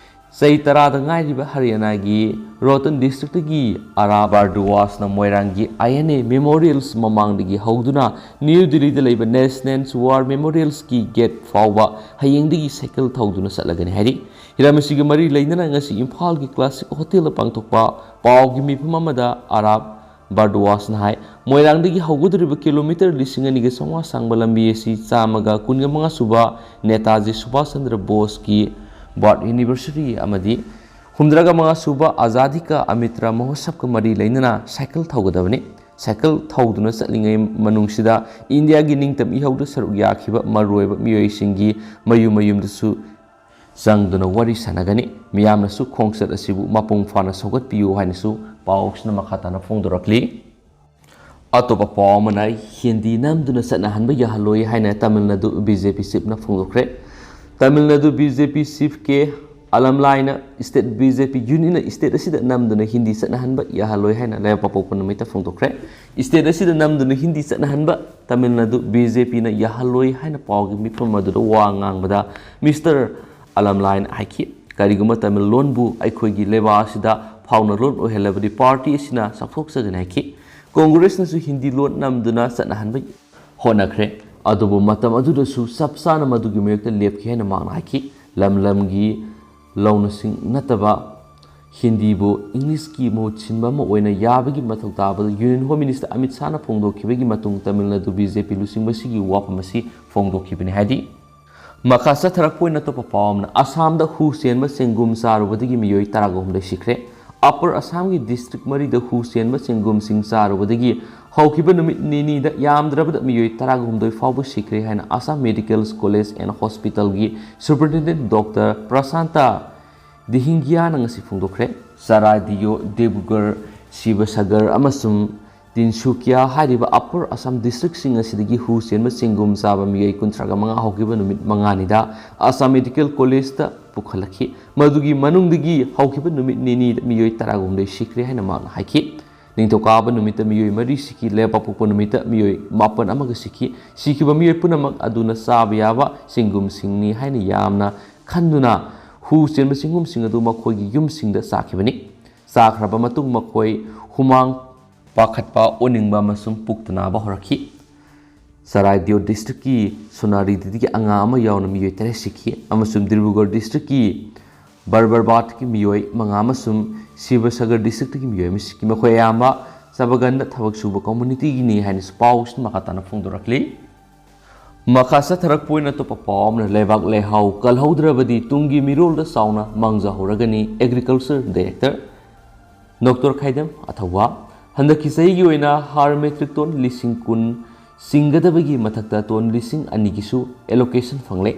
ꯆꯍꯤ ꯇꯔꯥꯗ ꯉꯥꯏꯔꯤꯕ ꯍꯔꯤꯌꯥꯅꯥꯒꯤ ꯔꯣꯇꯟ ꯗꯤꯁꯇ꯭ꯔꯤꯛꯇꯒꯤ ꯑꯔꯥ ꯕꯥꯔꯗꯨꯋꯥꯁꯅ ꯃꯣꯏꯔꯥꯡꯒꯤ ꯑꯥꯏ ꯑꯦꯟ ꯑꯦ ꯃꯦꯃꯣꯔꯤꯌꯦꯜꯁ ꯃꯃꯥꯡꯗꯒꯤ ꯍꯧꯗꯨꯅ ꯅ꯭ꯌꯨ ꯗꯤꯜꯂꯤꯗ ꯂꯩꯕ ꯅꯦꯁꯅꯦꯜ ꯋꯥꯔ ꯃꯦꯃꯣꯔꯤꯌꯦꯜꯁꯀꯤ ꯒꯦꯠ ꯐꯥꯎꯕ ꯍꯌꯦꯡꯗꯒꯤ ꯁꯥꯏꯀꯜ ꯊꯧꯗꯨꯅ ꯆꯠꯂꯒꯅꯤ ꯍꯥꯏꯔꯤ꯫ ꯍꯤꯔꯝ ꯑꯁꯤꯒꯤ ꯃꯔꯤ ꯂꯩꯅꯅ ꯉꯁꯤ ꯏꯝꯐꯥꯜꯒꯤ ꯀ꯭ꯂꯥꯁꯤꯛ ꯍꯣꯇꯦꯜꯗ ꯄꯥꯡꯊꯣꯛꯄ ꯄꯥꯎꯒꯤ ꯃꯤꯐꯝ ꯑꯃꯗ ꯑꯔꯥ ꯕꯥꯔꯗꯨꯋꯥꯁꯅ ꯍꯥꯏ, ꯃꯣꯏꯔꯥꯡꯗꯒꯤ ꯍꯧꯒꯗꯧꯔꯤꯕ ꯀꯤꯂꯣꯃꯤꯇꯔ ꯂꯤꯁꯤꯡ ꯑꯅꯤꯒ ꯆꯥꯝꯃꯉꯥ ꯁꯥꯡꯕ ꯂꯝꯕꯤ ꯑꯁꯤ ꯆꯥꯝꯃꯒ ꯀꯨꯟꯒ ꯃꯉꯥ ꯁꯨꯕ ꯅꯦꯇꯥꯖꯤ ꯁꯨꯚꯥꯁ ꯆꯟꯗ꯭ꯔ ꯕꯣꯁꯀꯤ ꯕꯥꯔꯊ ꯑꯦꯅꯤꯚꯔꯁꯔꯤ ꯑꯃꯗꯤ ꯍꯨꯝꯗ꯭ꯔꯥꯒ ꯃꯉꯥ ꯁꯨꯕ ꯑꯖꯥꯗꯤ ꯀꯥ ꯑꯃꯤꯇ꯭ꯔ ꯃꯍꯣꯠꯁꯕꯀ ꯃꯔꯤ ꯂꯩꯅꯅ ꯁꯥꯏꯀꯜ ꯊꯧꯒꯗꯕꯅꯤ꯫ ꯁꯥꯏꯀꯜ ꯊꯧꯗꯨꯅ ꯆꯠꯂꯤꯉꯩ ꯃꯅꯨꯡꯁꯤꯗ ꯏꯟꯗꯤꯌꯥꯒꯤ ꯅꯤꯡꯇꯝ ꯏꯍꯧꯗ ꯁꯔꯨꯛ ꯌꯥꯈꯤꯕ ꯃꯔꯨꯑꯣꯏꯕ ꯃꯤꯑꯣꯏꯁꯤꯡꯒꯤ ꯃꯌꯨꯝ ꯃꯌꯨꯝꯗꯁꯨ ꯆꯪꯗꯨꯅ ꯋꯥꯔꯤ ꯁꯥꯟꯅꯒꯅꯤ꯫ ꯃꯤꯌꯥꯝꯅꯁꯨ ꯈꯣꯡꯆꯠ ꯑꯁꯤꯕꯨ ꯃꯄꯨꯡ ꯐꯥꯅ ꯁꯧꯒꯠꯄꯤꯌꯨ ꯍꯥꯏꯅꯁꯨ ꯄꯥꯎꯁꯤꯅ ꯃꯈꯥ ꯇꯥꯅ ꯐꯣꯡꯗꯣꯔꯛꯂꯤ꯫ ꯑꯇꯣꯞꯄ ꯄꯥꯎ ꯑꯃꯅ ꯍꯤꯟꯗꯤ ꯅꯝꯗꯨꯅ ꯆꯠꯅꯍꯟꯕ ꯌꯥꯍꯜꯂꯣꯏ ꯍꯥꯏꯅ ꯇꯥꯃꯤꯜ ꯅꯥꯗꯨ ꯕꯤ ꯖꯦ ꯄꯤ ꯆꯤꯐꯅ ꯐꯣꯡꯗꯣꯛꯈ꯭ꯔꯦ꯫ ꯇꯥꯃꯤꯜ ꯅꯥꯗꯨ ꯕꯤ ꯖꯦ ꯄꯤ ꯆꯤꯐ ꯀꯦ ꯑꯂꯝꯂꯥꯏꯅ ꯁ꯭ꯇꯦꯠ ꯕꯤ ꯖꯦ ꯄꯤ ꯌꯨꯅꯤꯌꯟꯅ ꯁ꯭ꯇꯦꯠ ꯑꯁꯤꯗ ꯅꯝꯗꯨꯅ ꯍꯤꯟꯗꯤ ꯆꯠꯅꯍꯟꯕ ꯌꯥꯍꯜꯂꯣꯏ ꯍꯥꯏꯅ ꯂꯩꯕꯥꯛꯄꯣꯛꯄ ꯅꯨꯃꯤꯠꯇ ꯐꯣꯡꯗꯣꯛꯈ꯭ꯔꯦ꯫ ꯁ꯭ꯇꯦꯠ ꯑꯁꯤꯗ ꯅꯝꯗꯨꯅ ꯍꯤꯟꯗꯤ ꯆꯠꯅꯍꯟꯕ ꯇꯥꯃꯤꯜ ꯅꯥꯗꯨ ꯕꯤ ꯖꯦ ꯄꯤꯅ ꯌꯥꯍꯜꯂꯣꯏ ꯍꯥꯏꯅ ꯄꯥꯎꯒꯤ ꯃꯤꯐꯝ ꯑꯗꯨꯗ ꯋꯥ ꯉꯥꯡꯕꯗ ꯃꯤꯁꯇꯔ ꯑꯂꯝꯂꯥꯏꯅ ꯍꯥꯏꯈꯤ, "ꯀꯔꯤꯒꯨꯝꯕ ꯇꯥꯃꯤꯜ ꯂꯣꯟꯕꯨ ꯑꯩꯈꯣꯏꯒꯤ ꯂꯩꯕꯥꯛ ꯑꯁꯤꯗ ꯐꯥꯎꯅ ꯂꯣꯟ ꯑꯣꯏꯍꯜꯂꯕꯗꯤ ꯄꯥꯔꯇꯤ ꯑꯁꯤꯅ ꯆꯥꯎꯊꯣꯛꯆꯒꯅꯤ" ꯍꯥꯏꯈꯤ꯫ ꯀꯣꯡꯒ꯭ꯔꯦꯁꯅꯁꯨ ꯍꯤꯟꯗꯤ ꯂꯣꯟ ꯅꯝꯗꯨꯅ ꯆꯠꯅꯍꯟꯕ ꯍꯣꯠꯅꯈ꯭ꯔꯦ꯫ ꯑꯗꯨꯕꯨ ꯃꯇꯝ ꯑꯗꯨꯗꯁꯨ ꯆꯞ ꯆꯥꯅ ꯃꯗꯨꯒꯤ ꯃꯥꯌꯣꯛꯇ ꯂꯦꯞꯈꯤ ꯍꯥꯏꯅ ꯃꯍꯥꯛꯅ ꯍꯥꯏꯈꯤ꯫ ꯂꯝ ꯂꯝꯒꯤ ꯂꯧꯅꯁꯤꯡ ꯅꯠꯇꯕ ꯍꯤꯟꯗꯤꯕꯨ ꯏꯪꯂꯤꯁꯀꯤ ꯃꯍꯨꯠ ꯁꯤꯟꯕ ꯑꯃ ꯑꯣꯏꯅ ꯌꯥꯕꯒꯤ ꯃꯊꯧ ꯇꯥꯕꯗ ꯌꯨꯅꯤꯌꯟ ꯍꯣꯝ ꯃꯤꯅꯤꯁꯇꯔ ꯑꯃꯤꯠ ꯁꯥꯍꯅ ꯐꯣꯡꯗꯣꯛꯈꯤꯕꯒꯤ ꯃꯇꯨꯡ ꯇꯥꯃꯤꯜ ꯅꯥꯗꯨ ꯕꯤ ꯖꯦ ꯄꯤ ꯂꯨꯆꯤꯡꯕꯁꯤꯒꯤ ꯋꯥꯐꯝ ꯑꯁꯤ ꯐꯣꯡꯗꯣꯛꯈꯤꯕꯅꯤ ꯍꯥꯏꯗꯤ꯫ ꯃꯈꯥ ꯆꯠꯊꯔꯛꯄ ꯑꯣꯏꯅ ꯑꯇꯣꯞꯄ ꯄꯥꯎ ꯑꯃꯅ, ꯑꯁꯥꯝꯗ ꯍꯨ ꯆꯦꯟꯕ ꯆꯦꯡꯒꯨꯝ ꯆꯥꯔꯨꯕꯗꯒꯤ ꯃꯤꯑꯣꯏ ꯇꯔꯥꯒ ꯍꯨꯝꯗꯣꯏ ꯁꯤꯈ꯭ꯔꯦ꯫ ꯑꯄꯔ ꯑꯁꯥꯝꯒꯤ ꯗꯤꯁꯇ꯭ꯔꯤꯛ ꯃꯔꯤꯗ ꯍꯨ ꯆꯦꯟꯕ ꯆꯦꯡꯒꯨꯝꯁꯤꯡ ꯆꯥꯔꯨꯕꯗꯒꯤ ꯍꯧꯈꯤꯕ ꯅꯨꯃꯤꯠ ꯅꯤꯅꯤꯗ ꯌꯥꯝꯗ꯭ꯔꯕꯗ ꯃꯤꯑꯣꯏ ꯇꯔꯥꯒ ꯍꯨꯝꯗꯣꯏ ꯐꯥꯎꯕ ꯁꯤꯈ꯭ꯔꯦ ꯍꯥꯏꯅ ꯑꯁꯥꯝ ꯃꯦꯗꯤꯀꯦꯜ ꯀꯣꯂꯦꯖ ꯑꯦꯟ ꯍꯣꯁꯄꯤꯇꯥꯜꯒꯤ ꯁꯨꯄꯔꯤꯟꯇꯦꯟꯗꯦꯟꯠ ꯗꯣꯛꯇꯔ ꯄ꯭ꯔꯁꯥꯟꯇ ꯗꯤꯍꯤꯡꯒꯤꯌꯥꯅ ꯉꯁꯤ ꯐꯣꯡꯗꯣꯛꯈ꯭ꯔꯦ꯫ ꯆꯔꯥꯏꯗꯤꯌꯣ, ꯗꯤꯕ꯭ꯔꯨꯒꯔ, ꯁꯤꯕꯁꯥꯒꯔ ꯑꯃꯁꯨꯡ ꯇꯤꯟꯁꯨꯀꯤꯌꯥ ꯍꯥꯏꯔꯤꯕ ꯑꯄꯔ ꯑꯁꯥꯝ ꯗꯤꯁꯇ꯭ꯔꯤꯛꯁꯤꯡ ꯑꯁꯤꯗꯒꯤ ꯍꯨ ꯆꯦꯟꯕ ꯆꯦꯡꯒꯨꯝ ꯆꯥꯕ ꯃꯤꯑꯣꯏ ꯀꯨꯟꯊ꯭ꯔꯥꯒ ꯃꯉꯥ ꯍꯧꯈꯤꯕ ꯅꯨꯃꯤꯠ ꯃꯉꯥꯅꯤꯗ ꯑꯁꯥꯝ ꯃꯦꯗꯤꯀꯦꯜ ꯀꯣꯂꯦꯖꯇ ꯄꯨꯈꯠꯂꯛꯈꯤ꯫ ꯃꯗꯨꯒꯤ ꯃꯅꯨꯡꯗꯒꯤ ꯍꯧꯈꯤꯕ ꯅꯨꯃꯤꯠ ꯅꯤꯅꯤꯗ ꯃꯤꯑꯣꯏ ꯇꯔꯥꯒ ꯍꯨꯝꯗꯣꯏ ꯁꯤꯈ꯭ꯔꯦ ꯍꯥꯏꯅ ꯃꯍꯥꯛꯅ ꯍꯥꯏꯈꯤ꯫ ꯅꯤꯡꯊꯧꯀꯥꯕ ꯅꯨꯃꯤꯠꯇ ꯃꯤꯑꯣꯏ ꯃꯔꯤ ꯁꯤꯈꯤ, ꯂꯩꯕꯥꯛꯄꯣꯛꯄ ꯅꯨꯃꯤꯠꯇ ꯃꯤꯑꯣꯏ ꯃꯥꯄꯟ ꯑꯃꯒ ꯁꯤꯈꯤ꯫ ꯁꯤꯈꯤꯕ ꯃꯤꯑꯣꯏ ꯄꯨꯝꯅꯃꯛ ꯑꯗꯨꯅ ꯆꯥꯕ ꯌꯥꯕ ꯆꯦꯡꯒꯨꯝꯁꯤꯡꯅꯤ ꯍꯥꯏꯅ ꯌꯥꯝꯅ ꯈꯟꯗꯨꯅ ꯍꯨ ꯆꯦꯟꯕ ꯆꯤꯡꯒꯨꯝꯁꯤꯡ ꯑꯗꯨ ꯃꯈꯣꯏꯒꯤ ꯌꯨꯝꯁꯤꯡꯗ ꯆꯥꯈꯤꯕꯅꯤ꯫ ꯆꯥꯈ꯭ꯔꯕ ꯃꯇꯨꯡ ꯃꯈꯣꯏ ꯍꯨꯃꯥꯡ, ꯄꯥꯈꯠꯄ, ꯑꯣꯅꯤꯡꯕ ꯑꯃꯁꯨꯡ ꯄꯨꯛꯇ ꯅꯥꯕ ꯍꯧꯔꯛꯈꯤ꯫ ꯆꯔꯥꯏꯗꯤꯌꯣ ꯗꯤꯁꯇ꯭ꯔꯤꯛꯀꯤ ꯁꯣꯅꯥꯔꯤꯗꯒꯤ ꯑꯉꯥꯡ ꯑꯃ ꯌꯥꯎꯅ ꯃꯤꯑꯣꯏ ꯇꯔꯦꯠ ꯁꯤꯈꯤ ꯑꯃꯁꯨꯡ ꯗꯤꯕ꯭ꯔꯨꯒꯔ ꯗꯤꯁꯇ꯭ꯔꯤꯛꯀꯤ ꯕꯔꯕꯔꯕꯥꯠꯀꯤ ꯃꯤꯑꯣꯏ ꯃꯉꯥ ꯑꯃꯁꯨꯡ ꯁꯤꯕꯁꯥꯒꯔ ꯗꯤꯁꯇ꯭ꯔꯤꯛꯇꯒꯤ ꯃꯤꯑꯣꯏ ꯑꯃ ꯁꯤꯈꯤ꯫ ꯃꯈꯣꯏ ꯑꯌꯥꯝꯕ ꯆꯕꯒꯟꯗ ꯊꯕꯛ ꯁꯨꯕ ꯀꯝꯃ꯭ꯌꯨꯅꯤꯇꯤꯒꯤꯅꯤ ꯍꯥꯏꯅꯁꯨ ꯄꯥꯎꯁꯤꯅ ꯃꯈꯥ ꯇꯥꯅ ꯐꯣꯡꯗꯣꯔꯛꯂꯤ꯫ ꯃꯈꯥ ꯆꯠꯊꯔꯛꯄ ꯑꯣꯏꯅ ꯑꯇꯣꯞꯄ ꯄꯥꯎ ꯑꯃꯅ, ꯂꯩꯕꯥꯛ ꯂꯩꯍꯥꯎ ꯀꯜꯍꯧꯗ꯭ꯔꯕꯗꯤ ꯇꯨꯡꯒꯤ ꯃꯤꯔꯣꯜꯗ ꯆꯥꯎꯅ ꯃꯥꯡꯖꯍꯧꯔꯒꯅꯤ꯫ ꯑꯦꯒ꯭ꯔꯤꯀꯜꯆꯔ ꯗꯥꯏꯔꯦꯛꯇꯔ ꯗꯣꯛꯇꯔ ꯈꯥꯏꯗꯦꯝ ꯑꯊꯧꯕ꯫ ꯍꯟꯗꯛꯀꯤ ꯆꯍꯤꯒꯤ ꯑꯣꯏꯅ ꯍꯥꯔ ꯃꯦꯇ꯭ꯔꯤꯛ ꯇꯣꯟ ꯂꯤꯁꯤꯡ ꯀꯨꯟ ꯆꯤꯡꯒꯗꯕꯒꯤ ꯃꯊꯛꯇ ꯇꯣꯟ ꯂꯤꯁꯤꯡ ꯑꯅꯤꯒꯤꯁꯨ ꯑꯦꯂꯣꯀꯦꯁꯟ ꯐꯪꯂꯦ꯫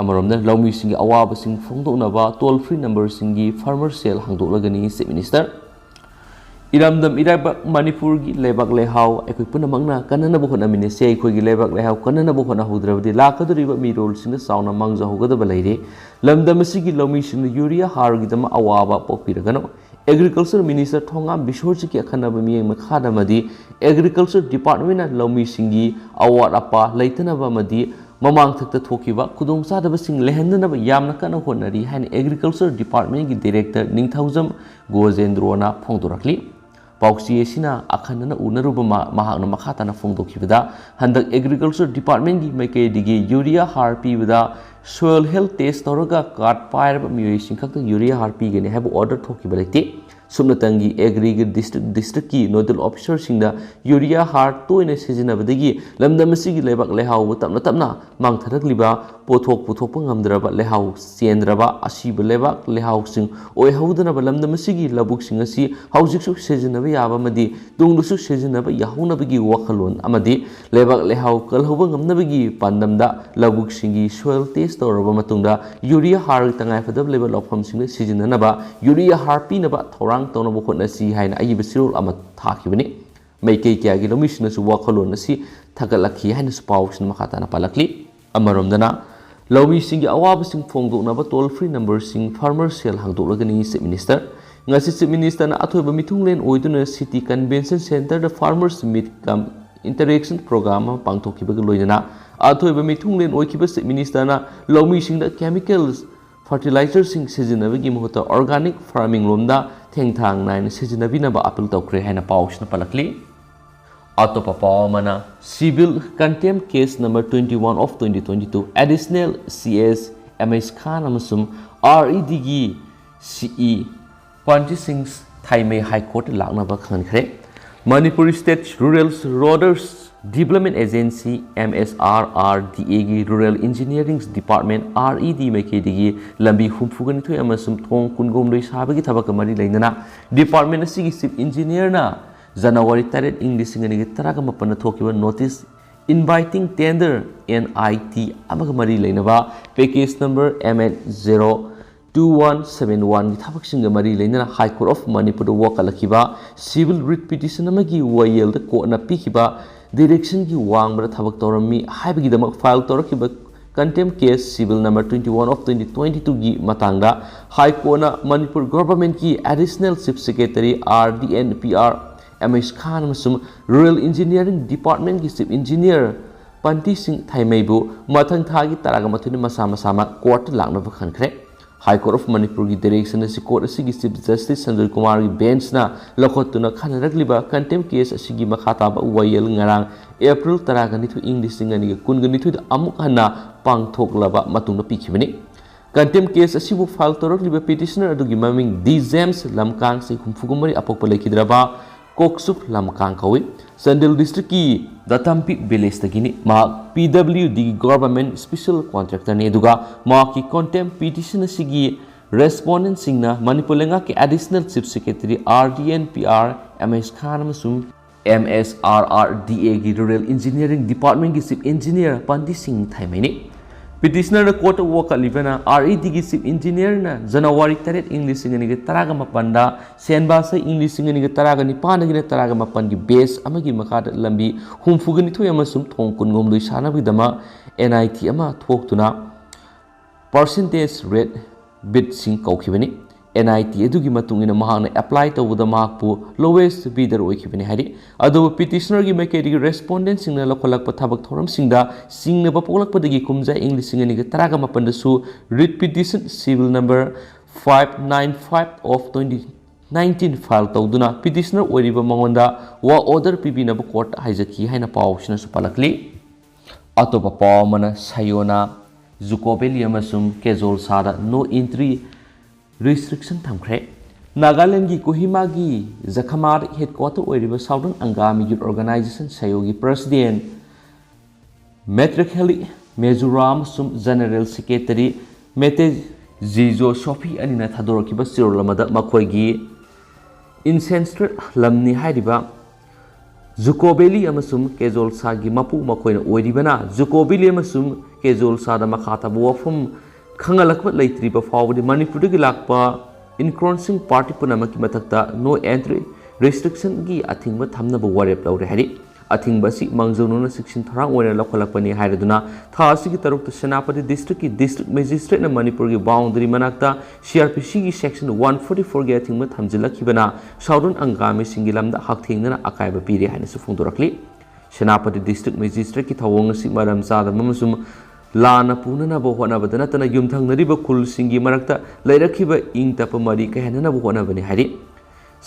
ꯑꯃꯔꯣꯝꯗ ꯂꯧꯃꯤꯁꯤꯡꯒꯤ ꯑꯋꯥꯕꯁꯤꯡ ꯐꯣꯡꯗꯣꯛꯅꯕ ꯇꯣꯜ ꯐ꯭ꯔꯤ ꯅꯝꯕꯔꯁꯤꯡꯒꯤ ꯐꯥꯔꯃꯔ ꯁꯦꯜ ꯍꯥꯡꯗꯣꯛꯂꯒꯅꯤ ꯆꯤꯐ ꯃꯤꯅꯤꯁꯇꯔ꯫ ꯏꯔꯝꯗꯝ ꯏꯔꯩꯕꯥꯛ ꯃꯅꯤꯄꯨꯔꯒꯤ ꯂꯩꯕꯥꯛ ꯂꯩꯍꯥꯎ ꯑꯩꯈꯣꯏ ꯄꯨꯝꯅꯃꯛꯅ ꯀꯟꯅꯅꯕ ꯍꯣꯠꯅꯃꯤꯟꯅꯁꯤ꯫ ꯑꯩꯈꯣꯏꯒꯤ ꯂꯩꯕꯥꯛ ꯂꯩꯍꯥꯎ ꯀꯟꯅꯅꯕ ꯍꯣꯠꯅꯍꯧꯗ꯭ꯔꯕꯗꯤ ꯂꯥꯛꯀꯗꯧꯔꯤꯕ ꯃꯤꯔꯣꯜꯁꯤꯡꯗ ꯆꯥꯎꯅ ꯃꯥꯡꯖꯍꯧꯒꯗꯕ ꯂꯩꯔꯦ꯫ ꯂꯝꯗꯝ ꯑꯁꯤꯒꯤ ꯂꯧꯃꯤꯁꯤꯡꯅ ꯌꯨꯔꯤꯌꯥ ꯍꯥꯔꯒꯤꯗꯃꯛ ꯑꯋꯥꯕ ꯄꯣꯛꯄꯤꯔꯒꯅꯨ꯫ ꯑꯦꯒ꯭ꯔꯤꯀꯜꯆꯔ ꯃꯤꯅꯤꯁꯇꯔ ꯊꯣꯉꯥꯝ ꯕꯤꯁꯣꯔꯖꯤꯠꯀꯤ ꯑꯈꯟꯅꯕ ꯃꯤꯠꯌꯦꯡ ꯃꯈꯥꯗ ꯑꯃꯗꯤ ꯑꯦꯒ꯭ꯔꯤꯀꯜꯆꯔ ꯗꯤꯄꯥꯔꯠꯃꯦꯟꯅ ꯂꯧꯃꯤꯁꯤꯡꯒꯤ ꯑꯋꯥꯠ ꯑꯄꯥ ꯂꯩꯇꯅꯕ ꯑꯃꯗꯤ ꯃꯃꯥꯡꯊꯛꯇ ꯊꯣꯛꯈꯤꯕ ꯈꯨꯗꯣꯡꯆꯥꯗꯕꯁꯤꯡ ꯂꯩꯍꯟꯗꯅꯕ ꯌꯥꯝꯅ ꯀꯟꯅ ꯍꯣꯠꯅꯔꯤ ꯍꯥꯏꯅ ꯑꯦꯒ꯭ꯔꯤꯀꯜꯆꯔ ꯗꯤꯄꯥꯔꯠꯃꯦꯟꯒꯤ ꯗꯥꯏꯔꯦꯛꯇꯔ ꯅꯤꯡꯊꯧꯖꯝ ꯒꯣꯖꯦꯟꯗ꯭ꯔꯣꯅ ꯐꯣꯡꯗꯣꯔꯛꯂꯤ꯫ ꯄꯥꯎꯆꯦ ꯑꯁꯤꯅ ꯑꯈꯟꯅꯅ ꯎꯅꯔꯨꯕ ꯃ-, ꯃꯍꯥꯛꯅ ꯃꯈꯥ ꯇꯥꯅ ꯐꯣꯡꯗꯣꯛꯈꯤꯕꯗ, ꯍꯟꯗꯛ ꯑꯦꯒ꯭ꯔꯤꯀꯜꯆꯔ ꯗꯤꯄꯥꯔꯠꯃꯦꯟꯒꯤ ꯃꯥꯏꯀꯩꯗꯒꯤ ꯌꯨꯔꯤꯌꯥ ꯍꯥꯔ ꯄꯤꯕꯗ ꯁꯣꯏꯜ ꯍꯦꯜꯊ ꯇꯦꯁ ꯇꯧꯔꯒ ꯀꯥꯔꯗ ꯄꯥꯏꯔꯕ ꯃꯤꯑꯣꯏꯁꯤꯡ ꯈꯛꯇ ꯌꯨꯔꯤꯌꯥ ꯍꯥꯔ ꯄꯤꯒꯅꯤ ꯍꯥꯏꯕ ꯑꯣꯔꯗꯔ ꯊꯣꯛꯈꯤꯕ ꯂꯩꯇꯦ꯫ ꯁꯨꯞꯅꯇꯪꯒꯤ ꯑꯦꯒ꯭ꯔꯤꯒꯤ ꯗꯤꯁꯇ꯭ꯔꯤꯛ, ꯗꯤꯁꯇ꯭ꯔꯤꯛꯀꯤ ꯅꯣꯗꯦꯜ ꯑꯣꯐꯤꯁꯔꯁꯤꯡꯗ ꯌꯨꯔꯤꯌꯥ ꯍꯥꯔ ꯇꯣꯏꯅ ꯁꯤꯖꯤꯟꯅꯕꯗꯒꯤ ꯂꯝꯗꯝ ꯑꯁꯤꯒꯤ ꯂꯩꯕꯥꯛ ꯂꯩꯍꯥꯎꯕꯨ ꯇꯞꯅ ꯇꯞꯅ ꯃꯥꯡꯊꯔꯛꯂꯤꯕ, ꯄꯣꯠꯊꯣꯛ ꯄꯨꯊꯣꯛꯄ ꯉꯝꯗ꯭ꯔꯕ, ꯂꯩꯍꯥꯎ ꯆꯦꯟꯗ꯭ꯔꯕ, ꯑꯁꯤꯕ ꯂꯩꯕꯥꯛ ꯂꯩꯍꯥꯎꯁꯤꯡ ꯑꯣꯏꯍꯧꯗꯅꯕ ꯂꯝꯗꯝ ꯑꯁꯤꯒꯤ ꯂꯧꯕꯨꯛꯁꯤꯡ ꯑꯁꯤ ꯍꯧꯖꯤꯛꯁꯨ ꯁꯤꯖꯤꯟꯅꯕ ꯌꯥꯕ ꯑꯃꯗꯤ ꯇꯨꯡꯗꯁꯨ ꯁꯤꯖꯤꯟꯅꯕ ꯌꯥꯍꯧꯅꯕꯒꯤ ꯋꯥꯈꯜꯂꯣꯟ ꯑꯃꯗꯤ ꯂꯩꯕꯥꯛ ꯂꯩꯍꯥꯎ ꯀꯜꯍꯧꯕ ꯉꯝꯅꯕꯒꯤ ꯄꯥꯟꯗꯝꯗ ꯂꯧꯕꯨꯛꯁꯤꯡꯒꯤ ꯁꯣꯏꯜ ꯇꯦꯁ ꯇꯧꯔꯕ ꯃꯇꯨꯡꯗ ꯌꯨꯔꯤꯌꯥ ꯍꯥꯔ ꯇꯉꯥꯏꯐꯗꯕ ꯂꯩꯕ ꯂꯧꯐꯝꯁꯤꯡꯗ ꯁꯤꯖꯤꯟꯅꯅꯕ ꯌꯨꯔꯤꯌꯥ ꯍꯥꯔ ꯄꯤꯅꯕ ꯊꯧꯔꯥꯡ ꯇꯧꯅꯕ ꯍꯣꯠꯅꯁꯤ ꯍꯥꯏꯅ ꯑꯏꯕ ꯆꯦꯔꯣꯜ ꯑꯃ ꯊꯥꯈꯤꯕꯅꯤ꯫ ꯃꯥꯏꯀꯩ ꯀꯌꯥꯒꯤ ꯂꯧꯃꯤꯁꯤꯡꯅꯁꯨ ꯋꯥꯈꯜꯂꯣꯟ ꯑꯁꯤ ꯊꯥꯒꯠꯂꯛꯈꯤ ꯍꯥꯏꯅꯁꯨ ꯄꯥꯎꯁꯤꯅ ꯃꯈꯥ ꯇꯥꯅ ꯄꯥꯜꯂꯛꯂꯤ꯫ ꯑꯃꯔꯣꯝꯗꯅ, ꯂꯧꯃꯤꯁꯤꯡꯒꯤ ꯑꯋꯥꯕꯁꯤꯡ ꯐꯣꯡꯗꯣꯛꯅꯕ ꯇꯣꯜ ꯐ꯭ꯔꯤ ꯅꯝꯕꯔꯁꯤꯡ ꯐꯥꯔꯃꯔ ꯁꯦꯜ ꯍꯥꯡꯗꯣꯛꯂꯒꯅꯤ ꯆꯤꯐ ꯃꯤꯅꯤꯁꯇꯔ꯫ ꯉꯁꯤ ꯆꯤꯐ ꯃꯤꯅꯤꯁꯇꯔꯅ ꯑꯊꯣꯏꯕ ꯃꯤꯊꯨꯡꯂꯦꯟ ꯑꯣꯏꯗꯨꯅ ꯁꯤꯇꯤ ꯀꯟꯚꯦꯟꯁꯟ ꯁꯦꯟꯇꯔꯗ ꯐꯥꯔꯃꯔꯁ ꯃꯤꯠ ꯀꯝ ꯏꯟꯇꯔꯦꯛꯁꯟ ꯄ꯭ꯔꯣꯒ꯭ꯔꯥꯝ ꯑꯃ ꯄꯥꯡꯊꯣꯛꯈꯤꯕꯒ ꯂꯣꯏꯅꯅ ꯑꯊꯣꯏꯕ ꯃꯤꯊꯨꯡꯂꯦꯟ ꯑꯣꯏꯈꯤꯕ ꯆꯤꯐ ꯃꯤꯅꯤꯁꯇꯔꯅ ꯂꯧꯃꯤꯁꯤꯡꯗ ꯀꯦꯃꯤꯀꯦꯜꯁ ꯐꯔꯇꯤꯂꯥꯏꯖꯔꯁꯤꯡ ꯁꯤꯖꯤꯟꯅꯕꯒꯤ ꯃꯍꯨꯠꯇ organic farming ꯂꯣꯝꯗ ꯊꯦꯡꯊꯥꯡ ꯅꯥꯏꯅ ꯁꯤꯖꯤꯟꯅꯕꯤꯅꯕ ꯑꯥꯄꯤꯜ ꯇꯧꯈ꯭ꯔꯦ ꯍꯥꯏꯅ ꯄꯥꯎꯁꯤꯅ ꯄꯜꯂꯛꯂꯤ꯫ ꯑꯇꯣꯞꯄ ꯄꯥꯎ ꯑꯃꯅ, civil contempt case number twenty one of twenty twenty two, additional C S M H Khan ꯑꯃꯁꯨꯡ R E D ꯒꯤ C E ꯄꯟꯇꯤ ꯁꯤꯡ ꯊꯥꯏꯃꯩ ꯍꯥꯏ ꯀꯣꯔꯠꯇ ꯂꯥꯛꯅꯕ ꯈꯪꯍꯟꯈ꯭ꯔꯦ꯫ Manipur State Rural Rotors Development Agency, M S R R D A ꯒꯤ Rural Engineering Department, R E D ꯃꯥꯏꯀꯩꯗꯒꯤ ꯂꯝꯕꯤ ꯍꯨꯝꯐꯨꯒ ꯅꯤꯊꯣꯏ ꯑꯃꯁꯨꯡ ꯊꯣꯡ ꯀꯨꯟꯒꯍꯨꯝꯗꯣꯏ ꯁꯥꯕꯒꯤ ꯊꯕꯛꯀ ꯃꯔꯤ ꯂꯩꯅꯅ department ꯑꯁꯤꯒꯤ chief engineer ꯅ January ꯇꯔꯦꯠ, ꯏꯪ ꯂꯤꯁꯤꯡ ꯑꯅꯤꯒ ꯇꯔꯥꯃꯥꯄꯟꯗ ꯊꯣꯛꯈꯤꯕ notice inviting tender, N I T, ꯑꯃꯒ ꯃꯔꯤ ꯂꯩꯅꯕ package number M H zero two one seven one ꯒꯤ ꯊꯕꯛꯁꯤꯡꯒ ꯃꯔꯤ ꯂꯩꯅꯅ High Court of ꯃꯅꯤꯄꯨꯔꯗ ꯋꯥꯀꯠꯂꯛꯈꯤꯕ civil writ petition ꯑꯃꯒꯤ ꯋꯥꯌꯦꯜꯗ ꯀꯣꯔꯠꯅ ꯄꯤꯈꯤꯕ direction ꯒꯤ ꯋꯥꯡꯃꯗ ꯊꯕꯛ ꯇꯧꯔꯝꯃꯤ ꯍꯥꯏꯕꯒꯤꯗꯃꯛ file ꯇꯧꯔꯛꯈꯤꯕ contempt case civil number twenty one of twenty twenty two ꯒꯤ ꯃꯇꯥꯡꯗ High Court ꯅ ꯃꯅꯤꯄꯨꯔ government ꯀꯤ Additional Chief Secretary R D N P R M H Khan ꯑꯃꯁꯨꯡ Rural Engineering Department ꯀꯤ Chief Engineer ꯄꯟꯇꯤ ꯁꯤꯡ ꯊꯥꯏꯃꯩꯕꯨ ꯃꯊꯪ ꯊꯥꯒꯤ ꯇꯔꯥꯒ ꯃꯥꯊꯣꯏꯗ ꯃꯁꯥ ꯃꯁꯥꯃꯛ ꯀꯣꯔꯠꯇ ꯂꯥꯛꯅꯕ ꯈꯟꯈ꯭ꯔꯦ꯫ High Court of ꯃꯅꯤꯄꯨꯔꯒꯤ direction ꯑꯁꯤ ꯀꯣꯔꯠ ꯑꯁꯤꯒꯤ Chief Justice ꯁꯟꯖꯣꯏ ꯀꯨꯃꯥꯔꯒꯤ bench ꯅ ꯂꯧꯈꯠꯇꯨꯅ ꯈꯟꯅꯔꯛꯂꯤꯕ contempt case ꯑꯁꯤꯒꯤ ꯃꯈꯥ ꯇꯥꯕ ꯋꯥꯌꯦꯜ ꯉꯔꯥꯡ April ꯇꯔꯥꯒ ꯅꯤꯊꯣꯏ, ꯏꯪ ꯂꯤꯁꯤꯡ ꯑꯅꯤꯒ ꯀꯨꯟꯒ ꯅꯤꯊꯣꯏꯗ ꯑꯃꯨꯛ ꯍꯟꯅ ꯄꯥꯡꯊꯣꯛꯂꯕ ꯃꯇꯨꯡꯗ ꯄꯤꯈꯤꯕꯅꯤ꯫ Contempt case ꯑꯁꯤꯕꯨ file ꯇꯧꯔꯛꯂꯤꯕ petitioner ꯑꯗꯨꯒꯤ ꯃꯃꯤꯡ ꯗꯤ ꯖꯦꯝꯁ ꯂꯝꯀꯥꯡ, ꯆꯍꯤ ꯍꯨꯝꯐꯨꯒ ꯃꯔꯤ, ꯑꯄꯣꯛꯄ ꯂꯩꯈꯤꯗ꯭ꯔꯕ ꯀꯣꯛꯆꯨꯞ ꯂꯝꯀꯥꯡ ꯀꯧꯏ꯫ ꯆꯥꯟꯗꯦꯜ district ꯀꯤ ꯗꯇꯝꯄꯤ village ꯇꯒꯤꯅꯤ꯫ ꯃꯍꯥꯛ P W D ꯒꯤ government special contractor ꯅꯤ, ꯑꯗꯨꯒ ꯃꯍꯥꯛꯀꯤ contempt petition ꯑꯁꯤꯒꯤ respondent ꯁꯤꯡꯅ ꯃꯅꯤꯄꯨꯔ ꯂꯩꯉꯥꯛꯀꯤ Additional Chief Secretary R D N P R M H Khan ꯑꯃꯁꯨꯡ M S R R D A ꯒꯤ Rural Engineering Department ꯀꯤ Chief Engineer ꯄꯟꯗꯤꯠ ꯁꯤꯡ ꯊꯥꯏꯃꯩꯅꯤ꯫ Petitioner ꯅ ꯀꯣꯔꯠꯇ ꯋꯥꯀꯠꯂꯤꯕꯅ R E D ꯒꯤ Chief Engineer ꯅ January ꯇꯔꯦꯠ, ꯏꯪ ꯂꯤꯁꯤꯡ ꯑꯅꯤꯒ ꯇꯔꯥꯒ ꯃꯥꯄꯟꯗ ꯁꯦꯟꯕꯥꯁ ꯏꯪ ꯂꯤꯁꯤꯡ ꯑꯅꯤꯒ ꯇꯔꯥꯒ ꯅꯤꯄꯥꯟꯗꯒꯤꯅ ꯇꯔꯥꯒ ꯃꯥꯄꯟꯒꯤ batch ꯑꯃꯒꯤ ꯃꯈꯥꯗ ꯂꯝꯕꯤ ꯍꯨꯝꯐꯨꯒ ꯅꯤꯊꯣꯏ ꯑꯃꯁꯨꯡ ꯊꯣꯡ ꯀꯨꯟꯒꯍꯨꯝꯗꯣꯏ ꯁꯥꯅꯕꯒꯤꯗꯃꯛ N I T ꯑꯃ ꯊꯣꯛꯇꯨꯅ percentage rate bid ꯁꯤꯡ ꯀꯧꯈꯤꯕꯅꯤ꯫ ꯑꯦꯟ ꯑꯥꯏ ꯇꯤ ꯑꯗꯨꯒꯤ ꯃꯇꯨꯡ ꯏꯟꯅ ꯃꯍꯥꯛꯅ ꯑꯦꯄ꯭ꯂꯥꯏ ꯇꯧꯕꯗ ꯃꯍꯥꯛꯄꯨ ꯂꯣꯋꯦꯁ ꯕꯤꯗꯔ ꯑꯣꯏꯈꯤꯕꯅꯤ ꯍꯥꯏꯔꯤ꯫ ꯑꯗꯨꯕꯨ ꯄꯤꯇꯤꯁꯅꯔꯒꯤ ꯃꯥꯏꯀꯩꯗꯒꯤ ꯔꯦꯁꯄꯣꯟꯗꯦꯟꯁꯤꯡꯅ ꯂꯧꯈꯠꯂꯛꯄ ꯊꯕꯛ ꯊꯧꯔꯝꯁꯤꯡꯗ ꯆꯤꯡꯅꯕ ꯄꯣꯛꯂꯛꯄꯗꯒꯤ ꯀꯨꯝꯖꯥ ꯏꯪ ꯂꯤꯁꯤꯡ ꯑꯅꯤꯒ ꯇꯔꯥꯒ ꯃꯥꯄꯟꯗꯁꯨ writ petition civil number five nine five of twenty nineteen file ꯇꯧꯗꯨꯅ ꯄꯤꯇꯤꯁꯅꯔ ꯑꯣꯏꯔꯤꯕ ꯃꯉꯣꯟꯗ ꯋꯥ ꯑꯣꯔꯗꯔ ꯄꯤꯕꯤꯅꯕ ꯀꯣꯔꯠꯇ ꯍꯥꯏꯖꯈꯤ ꯍꯥꯏꯅ ꯄꯥꯎꯁꯤꯅꯁꯨ ꯄꯜꯂꯛꯂꯤ꯫ ꯑꯇꯣꯞꯄ ꯄꯥꯎ ꯑꯃꯅ ꯁꯌꯣꯅꯥ, ꯖꯨꯀꯣ ꯚꯦꯂꯤ ꯑꯃꯁꯨꯡ ꯀꯦꯖꯣꯜꯁꯥꯗ no entry restriction ꯊꯝꯈ꯭ꯔꯦ꯫ ꯅꯥꯒꯥꯂꯦꯟꯒꯤ ꯀꯣꯍꯤꯃꯥꯒꯤ ꯖꯈꯃꯥꯔ ꯍꯦꯗꯀ꯭ꯋꯥꯇꯔ ꯑꯣꯏꯔꯤꯕ Southern Angami Youth Organization ꯁꯌꯣꯒꯤ ꯄ꯭ꯔꯁꯤꯗꯦꯟ ꯃꯦꯇ꯭ꯔꯈꯦꯂꯤ ꯃꯦꯖꯨꯔꯥ ꯑꯃꯁꯨꯡ ꯖꯦꯅꯔꯦꯜ ꯁꯦꯀ꯭ꯔꯦꯇꯔꯤ ꯃꯦꯇꯦ ꯖꯤꯖꯣ ꯁꯣꯐꯤ ꯑꯅꯤꯅ ꯊꯥꯗꯣꯔꯛꯈꯤꯕ ꯆꯦꯔꯣꯜ ꯑꯃꯗ ꯃꯈꯣꯏꯒꯤ ꯑꯦꯟꯁꯦꯁꯇ꯭ꯔꯦꯜ ꯂꯝꯅꯤ ꯍꯥꯏꯔꯤꯕ ꯖꯨꯀꯣ ꯚꯦꯂꯤ ꯑꯃꯁꯨꯡ ꯀꯦꯖꯣꯜꯁꯥꯒꯤ ꯃꯄꯨ ꯃꯈꯣꯏꯅ ꯑꯣꯏꯔꯤꯕꯅ, ꯖꯨꯀꯣ ꯚꯦꯂꯤ ꯑꯃꯁꯨꯡ ꯀꯦꯖꯣꯜꯁꯥꯗ ꯃꯈꯥ ꯇꯥꯕ ꯋꯥꯐꯝ ꯈꯪꯍꯜꯂꯛꯄ ꯂꯩꯇ꯭ꯔꯤꯕ ꯐꯥꯎꯕꯗꯤ ꯃꯅꯤꯄꯨꯔꯗꯒꯤ ꯂꯥꯛꯄ ꯏꯟꯀ꯭ꯔꯣꯟꯁꯤꯡ ꯄꯥꯔꯇꯤ ꯄꯨꯝꯅꯃꯛꯀꯤ ꯃꯊꯛꯇ no entry restrictionꯒꯤ ꯑꯊꯤꯡꯕ ꯊꯝꯅꯕ ꯋꯥꯔꯦꯞ ꯂꯧꯔꯦ ꯍꯥꯏꯔꯤ꯫ ꯑꯊꯤꯡꯕ ꯑꯁꯤ ꯃꯥꯡꯖꯧꯅꯅ ꯆꯦꯛꯁꯤꯟ ꯊꯧꯔꯥꯡ ꯑꯣꯏꯅ ꯂꯧꯈꯠꯂꯛꯄꯅꯤ ꯍꯥꯏꯔꯗꯨꯅ ꯊꯥ ꯑꯁꯤꯒꯤ ꯇꯔꯨꯛꯇ ꯁꯦꯅꯥꯄꯇꯤ ꯗꯤꯁꯇ꯭ꯔꯤꯛꯀꯤ ꯗꯤꯁꯇ꯭ꯔꯤꯛ ꯃꯦꯖꯤꯁꯇ꯭ꯔꯦꯠꯅ ꯃꯅꯤꯄꯨꯔꯒꯤ ꯕꯥꯎꯟꯗꯔꯤ ꯃꯅꯥꯛꯇ ꯁꯤ ꯑꯥꯔ ꯄꯤ ꯁꯤꯒꯤ ꯁꯦꯛꯁꯟ ꯋꯥꯟ ꯐꯣꯔꯇꯤ ꯐꯣꯔꯒꯤ ꯑꯊꯤꯡꯕ ꯊꯝꯖꯤꯜꯂꯛꯈꯤꯕꯅ Southern Angamis ꯁꯤꯡꯒꯤ ꯂꯝꯗ ꯍꯛꯊꯦꯡꯅꯅ ꯑꯀꯥꯏꯕ ꯄꯤꯔꯦ ꯍꯥꯏꯅꯁꯨ ꯐꯣꯡꯗꯣꯔꯛꯂꯤ꯫ ꯁꯦꯅꯥꯄꯇꯤ ꯗꯤꯁꯇ꯭ꯔꯤꯛ ꯃꯦꯖꯤꯁꯇ꯭ꯔꯦꯠꯀꯤ ꯊꯧꯑꯣꯡ ꯑꯁꯤ ꯃꯔꯝ ꯆꯥꯗꯕ ꯑꯃꯁꯨꯡ ꯂꯥꯟꯅ ꯄꯨꯅꯅꯕ ꯍꯣꯠꯅꯕꯗ ꯅꯠꯇꯅ ꯌꯨꯝꯊꯪꯅꯔꯤꯕ ꯈꯨꯜꯁꯤꯡꯒꯤ ꯃꯔꯛꯇ ꯂꯩꯔꯛꯈꯤꯕ ꯏꯪ ꯇꯞꯄ ꯃꯔꯤ ꯀꯥꯏꯍꯟꯅꯅꯕ ꯍꯣꯠꯅꯕꯅꯤ ꯍꯥꯏꯔꯤ꯫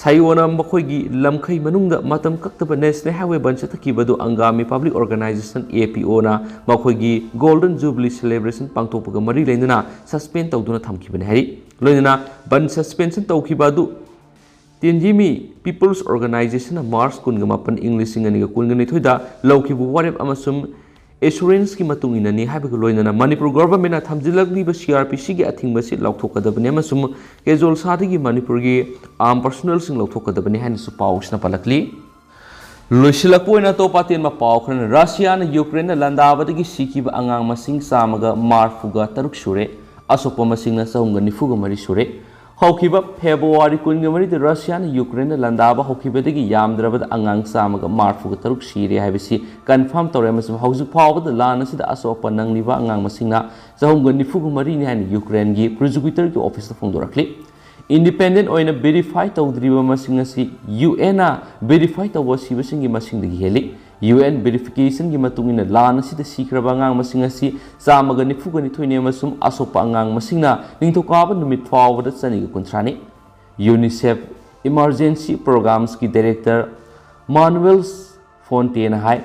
ꯁꯥꯌꯣꯅ ꯃꯈꯣꯏꯒꯤ ꯂꯝꯈꯩ ꯃꯅꯨꯡꯗ ꯃꯇꯝ ꯀꯛꯇꯕ National Highway ꯕꯟ ꯆꯠꯊꯈꯤꯕ ꯑꯗꯨ Angami Public Organisation, A P O, ꯅ ꯃꯈꯣꯏꯒꯤ Golden Jubilee Celebration ꯄꯥꯡꯊꯣꯛꯄꯒ ꯃꯔꯤ ꯂꯩꯅꯅ suspend ꯇꯧꯗꯨꯅ ꯊꯝꯈꯤꯕꯅꯤ ꯍꯥꯏꯔꯤ꯫ ꯂꯣꯏꯅꯅ ꯕꯟ suspension ꯇꯧꯈꯤꯕ ꯑꯗꯨ ꯇꯦꯟꯖꯤꯃꯤ People's Organization ꯅ March ꯀꯨꯟꯒ ꯃꯥꯄꯟ, ꯏꯪ ꯂꯤꯁꯤꯡ ꯑꯅꯤꯒ ꯀꯨꯟꯒ ꯅꯤꯊꯣꯏꯗ ꯂꯧꯈꯤꯕ ꯋꯥꯔꯦꯞ ꯑꯃꯁꯨꯡ assurance ꯀꯤ ꯃꯇꯨꯡ ꯏꯟꯅꯅꯤ ꯍꯥꯏꯕꯒ ꯂꯣꯏꯅꯅ ꯃꯅꯤꯄꯨꯔ government ꯅ ꯊꯝꯖꯤꯜꯂꯛꯂꯤꯕ C R P C ꯒꯤ ꯑꯊꯤꯡꯕ ꯑꯁꯤ ꯂꯧꯊꯣꯛꯀꯗꯕꯅꯤ ꯑꯃꯁꯨꯡ ꯀꯦꯖꯣꯜꯁꯥꯗꯒꯤ ꯃꯅꯤꯄꯨꯔꯒꯤ armed personnel ꯁꯤꯡ ꯂꯧꯊꯣꯛꯀꯗꯕꯅꯤ ꯍꯥꯏꯅꯁꯨ ꯄꯥꯎꯁꯤꯅ ꯄꯜꯂꯛꯂꯤ꯫ ꯂꯣꯏꯁꯤꯜꯂꯛꯄ ꯑꯣꯏꯅ ꯑꯇꯣꯞꯄ ꯑꯇꯦꯟꯕ ꯄꯥꯎ ꯈꯔꯅ, ꯔꯁꯤꯌꯥꯅ ꯌꯨꯀ꯭ꯔꯦꯟꯗ ꯂꯥꯟꯗꯥꯕꯗꯒꯤ ꯁꯤꯈꯤꯕ ꯑꯉꯥꯡ ꯃꯁꯤꯡ ꯆꯥꯝꯃꯒ ꯃꯔꯤꯐꯨꯒ ꯇꯔꯨꯛ ꯁꯨꯔꯦ, ꯑꯁꯣꯛꯄ ꯃꯁꯤꯡꯅ ꯆꯍꯨꯝꯒ ꯅꯤꯐꯨꯒ ꯃꯔꯤ ꯁꯨꯔꯦ꯫ ꯍꯧꯈꯤꯕ ꯐꯦꯕ꯭ꯔꯨꯋꯥꯔꯤ ꯀꯨꯟꯒ ꯃꯔꯤꯗ ꯔꯁꯤꯌꯥꯅ ꯌꯨꯀ꯭ꯔꯦꯟꯗ ꯂꯥꯟꯗꯥꯕ ꯍꯧꯈꯤꯕꯗꯒꯤ ꯌꯥꯝꯗ꯭ꯔꯕꯗ ꯑꯉꯥꯡ ꯆꯥꯝꯃꯒ ꯃꯔꯤꯐꯨꯒ ꯇꯔꯨꯛ ꯁꯤꯔꯦ ꯍꯥꯏꯕꯁꯤ confirm ꯇꯧꯔꯦ, ꯑꯃꯁꯨꯡ ꯍꯧꯖꯤꯛ ꯐꯥꯎꯕꯗ ꯂꯥꯟ ꯑꯁꯤꯗ ꯑꯁꯣꯛ ꯑꯄꯟ ꯅꯪꯂꯤꯕ ꯑꯉꯥꯡ ꯃꯁꯤꯡꯅ ꯆꯍꯨꯝꯒ ꯅꯤꯐꯨꯒ ꯃꯔꯤꯅꯤ ꯍꯥꯏꯅ ꯌꯨꯀ꯭ꯔꯦꯟꯒꯤ ꯄ꯭ꯔꯣꯁꯤꯀ꯭ꯌꯨꯇꯔꯒꯤ ꯑꯣꯐꯤꯁꯇ ꯐꯣꯡꯗꯣꯔꯛꯂꯤ꯫ Independent ꯑꯣꯏꯅ verify ꯇꯧꯗ꯭ꯔꯤꯕ ꯃꯁꯤꯡ ꯑꯁꯤ UN ꯅ verify ꯇꯧꯕ ꯁꯤꯕꯁꯤꯡꯒꯤ ꯃꯁꯤꯡꯗꯒꯤ ꯍꯦꯜꯂꯤ꯫ UN verification ꯒꯤ ꯃꯇꯨꯡ ꯏꯟꯅ ꯂꯥꯟ ꯑꯁꯤꯗ ꯁꯤꯈ꯭ꯔꯕ ꯑꯉꯥꯡ ꯃꯁꯤꯡ ꯑꯁꯤ ꯆꯥꯝꯃꯒ ꯅꯤꯐꯨꯒ ꯅꯤꯊꯣꯏꯅꯤ ꯑꯃꯁꯨꯡ ꯑꯁꯣꯛꯄ ꯑꯉꯥꯡ ꯃꯁꯤꯡꯅ ꯅꯤꯡꯊꯧꯀꯥꯕ ꯅꯨꯃꯤꯠ ꯐꯥꯎꯕꯗ ꯆꯅꯤꯒ ꯀꯨꯟꯊ꯭ꯔꯥꯅꯤ꯫ UNICEF Emergency Programs ꯀꯤ Director Manuel Fontaine ꯅ ꯍꯥꯏ,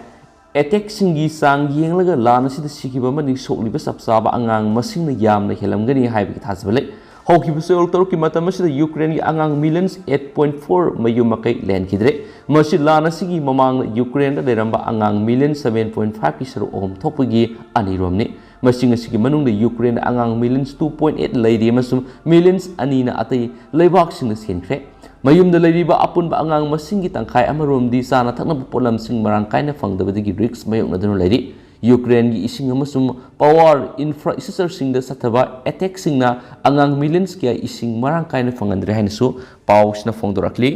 attack ꯁꯤꯡꯒꯤ ꯆꯥꯡ ꯌꯦꯡꯂꯒ ꯂꯥꯟ ꯑꯁꯤꯗ ꯁꯤꯈꯤꯕ ꯑꯃꯗꯤ ꯁꯣꯛꯂꯤꯕ ꯆꯞ ꯆꯥꯕ ꯑꯉꯥꯡ ꯃꯁꯤꯡꯅ ꯌꯥꯝꯅ ꯍꯦꯜꯂꯝꯒꯅꯤ ꯍꯥꯏꯕꯒꯤ ꯊꯥꯖꯕ ꯂꯩ꯫ ꯍꯧꯈꯤꯕ ꯆꯌꯣꯜ ꯇꯔꯨꯛꯀꯤ ꯃꯇꯝ ꯑꯁꯤꯗ ꯌꯨꯀ꯭ꯔꯦꯟꯒꯤ ꯑꯉꯥꯡ millions eight point four ꯃꯌꯨꯝ ꯃꯀꯩ ꯂꯩꯍꯟꯈꯤꯗ꯭ꯔꯦ꯫ ꯃꯁꯤ ꯂꯥꯟ ꯑꯁꯤꯒꯤ ꯃꯃꯥꯡꯗ ꯌꯨꯀ꯭ꯔꯦꯟꯗ ꯂꯩꯔꯝꯕ ꯑꯉꯥꯡ million seven point five ꯀꯤ ꯁꯔꯨꯛ ꯑꯍꯨꯝ ꯊꯣꯛꯄꯒꯤ ꯑꯅꯤꯔꯣꯝꯅꯤ꯫ ꯃꯁꯤꯡ ꯑꯁꯤꯒꯤ ꯃꯅꯨꯡꯗ ꯌꯨꯀ꯭ꯔꯦꯟꯗ ꯑꯉꯥꯡ millions two point eight ꯂꯩꯔꯤ ꯑꯃꯁꯨꯡ millions ꯑꯅꯤꯅ ꯑꯇꯩ ꯂꯩꯕꯥꯛꯁꯤꯡꯗ ꯆꯦꯟꯈ꯭ꯔꯦ꯫ ꯃꯌꯨꯝꯗ ꯂꯩꯔꯤꯕ ꯑꯄꯨꯟꯕ ꯑꯉꯥꯡ ꯃꯁꯤꯡꯒꯤ ꯇꯪꯈꯥꯏ ꯑꯃꯔꯣꯝꯗꯤ ꯆꯥꯅ ꯊꯛꯅꯕ ꯄꯣꯠꯂꯝꯁꯤꯡ ꯃꯔꯥꯡ ꯀꯥꯏꯅ ꯐꯪꯗꯕꯗꯒꯤ risk ꯃꯥꯌꯣꯛꯅꯗꯨꯅ ꯂꯩꯔꯤ꯫ ꯌꯨꯀ꯭ꯔꯦꯟꯒꯤ ꯏꯁꯤꯡ ꯑꯃꯁꯨꯡ power infrastructure ꯁꯤꯡꯗ ꯆꯠꯊꯕ attack ꯁꯤꯡꯅ ꯑꯉꯥꯡ millions ꯀꯌꯥ ꯏꯁꯤꯡ ꯃꯔꯥꯡ ꯀꯥꯏꯅ ꯐꯪꯍꯟꯗ꯭ꯔꯦ ꯍꯥꯏꯅꯁꯨ ꯄꯥꯎꯁꯤꯅ ꯐꯣꯡꯗꯣꯔꯛꯂꯤ꯫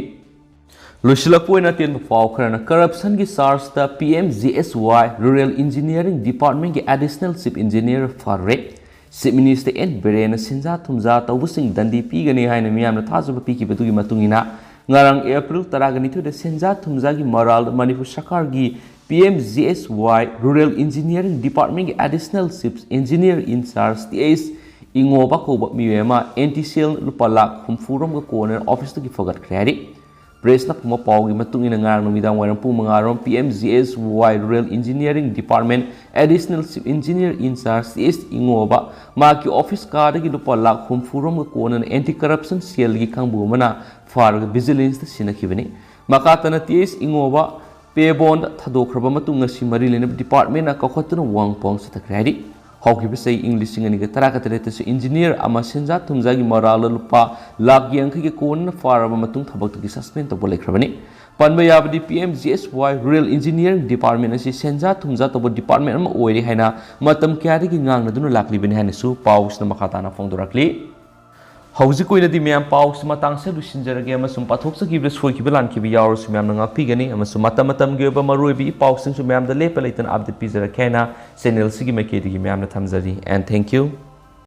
ꯂꯣꯏꯁꯤꯜꯂꯛꯄ ꯑꯣꯏꯅ ꯑꯇꯦꯟꯕ ꯄꯥꯎ ꯈꯔꯅ, corruption ꯒꯤ charge ꯇ P M G S Y Rural Engineering Department ꯀꯤ Additional Chief Engineer ꯐꯥꯔꯦ꯫ Chief Minister N ꯕꯤꯔꯦꯟꯅ ꯁꯦꯟꯖꯥ ꯊꯨꯝꯖꯥ ꯇꯧꯕꯁꯤꯡ ꯗꯟꯗꯤ ꯄꯤꯒꯅꯤ ꯍꯥꯏꯅ ꯃꯤꯌꯥꯝꯅ ꯊꯥꯖꯕ ꯄꯤꯈꯤꯕꯗꯨꯒꯤ ꯃꯇꯨꯡ ꯏꯟꯅ, ꯉꯔꯥꯡ April ꯇꯔꯥꯒ ꯅꯤꯊꯣꯏꯗ ꯁꯦꯟꯖꯥ ꯊꯨꯝꯖꯥꯒꯤ ꯃꯔꯥꯜꯗ ꯃꯅꯤꯄꯨꯔ ꯁꯔꯀꯥꯔꯒꯤ P M G S Y Rural Engineering Department ꯀꯤ Additional Chief Engineer in Charge T H ꯏꯉꯣꯕ ꯀꯧꯕ ꯃꯤꯑꯣꯏ ꯑꯃ N T C L ꯂꯨꯄꯥ ꯂꯥꯈ ꯍꯨꯝꯐꯨꯔꯣꯝꯒ ꯀꯣꯟꯅꯅ office ꯇꯒꯤ ꯐꯒꯠꯈ꯭ꯔꯦ ꯍꯥꯏꯔꯤ꯫ Press ꯅ ꯐꯪꯕ ꯄꯥꯎꯒꯤ ꯃꯇꯨꯡ ꯏꯟꯅ, ꯉꯔꯥꯡ ꯅꯨꯃꯤꯗꯥꯡ ꯋꯥꯏꯔꯝ ꯄꯨꯡ ꯃꯉꯥꯔꯣꯝ P M G S Y Rural Engineering Department Additional Chief Engineer in Charge T H ꯏꯉꯣꯕ ꯃꯍꯥꯛꯀꯤ office ꯀꯥꯗꯒꯤ ꯂꯨꯄꯥ ꯂꯥꯈ ꯍꯨꯝꯐꯨꯔꯣꯝꯒ ꯀꯣꯟꯅꯅ Anti Corruption Cell ꯒꯤ ꯀꯥꯡꯕꯨ ꯑꯃꯅ ꯐꯥꯔꯒ vigilance ꯇ ꯁꯤꯟꯅꯈꯤꯕꯅꯤ꯫ ꯃꯈꯥ ꯇꯥꯅ T H ꯏꯉꯣꯕ pay bond ꯊꯥꯗꯣꯛꯈ꯭ꯔꯕ ꯃꯇꯨꯡ, ꯉꯁꯤ ꯃꯔꯤ ꯂꯩꯅꯕ department ꯅ ꯀꯥꯎꯈꯠꯇꯨꯅ ꯋꯥꯍꯪ ꯄꯥꯎ ꯆꯠꯊꯈ꯭ꯔꯦ ꯍꯥꯏꯔꯤ꯫ ꯍꯧꯈꯤꯕ ꯆꯍꯤ ꯏꯪ ꯂꯤꯁꯤꯡ ꯑꯅꯤꯒ ꯇꯔꯥꯒ ꯇꯔꯦꯠꯇꯁꯨ engineer ꯑꯃ ꯁꯦꯟꯖꯥ ꯊꯨꯝꯖꯥꯒꯤ ꯃꯔꯥꯜꯗ ꯂꯨꯄꯥ ꯂꯥꯈ ꯌꯥꯡꯈꯩꯒꯤ ꯀꯣꯟꯅ ꯐꯥꯔꯕ ꯃꯇꯨꯡ ꯊꯕꯛꯇꯒꯤ suspend ꯇꯧꯕ ꯂꯩꯈ꯭ꯔꯕꯅꯤ꯫ ꯄꯟꯕ ꯌꯥꯕꯗꯤ, P M G S Y Rural Engineering Department ꯑꯁꯤ ꯁꯦꯟꯖꯥ ꯊꯨꯝꯖꯥ ꯇꯧꯕ department ꯑꯃ ꯑꯣꯏꯔꯦ ꯍꯥꯏꯅ ꯃꯇꯝ ꯀꯌꯥꯗꯒꯤ ꯉꯥꯡꯅꯗꯨꯅ ꯂꯥꯛꯂꯤꯕꯅꯤ ꯍꯥꯏꯅꯁꯨ ꯄꯥꯎꯁꯤꯅ ꯃꯈꯥ ꯇꯥꯅ ꯐꯣꯡꯗꯣꯔꯛꯂꯤ꯫ ꯍꯧꯖꯤꯛꯀꯤ ꯑꯣꯏꯅꯗꯤ ꯃꯌꯥꯝ, ꯄꯥꯎꯁꯤ ꯃꯇꯥꯡꯁꯤꯗ ꯂꯣꯏꯁꯤꯟꯖꯔꯒꯦ ꯑꯃꯁꯨꯡ ꯄꯥꯊꯣꯛꯆꯈꯤꯕꯗ ꯁꯣꯏꯈꯤꯕ ꯂꯥꯟꯈꯤꯕ ꯌꯥꯎꯔꯁꯨ ꯃꯌꯥꯝꯅ ꯉꯥꯛꯄꯤꯒꯅꯤ, ꯑꯃꯁꯨꯡ ꯃꯇꯝ ꯃꯇꯝꯒꯤ ꯑꯣꯏꯕ ꯃꯔꯨꯑꯣꯏꯕ ꯏ ꯄꯥꯎꯁꯤꯡꯁꯨ ꯃꯌꯥꯝꯗ ꯂꯦꯞꯄ ꯂꯩꯇꯅ update ꯄꯤꯖꯔꯛꯀꯦ ꯍꯥꯏꯅ channel ꯁꯤꯒꯤ ꯃꯥꯏꯀꯩꯗꯒꯤ ꯃꯌꯥꯝꯅ ꯊꯝꯖꯔꯤ꯫ And thank you.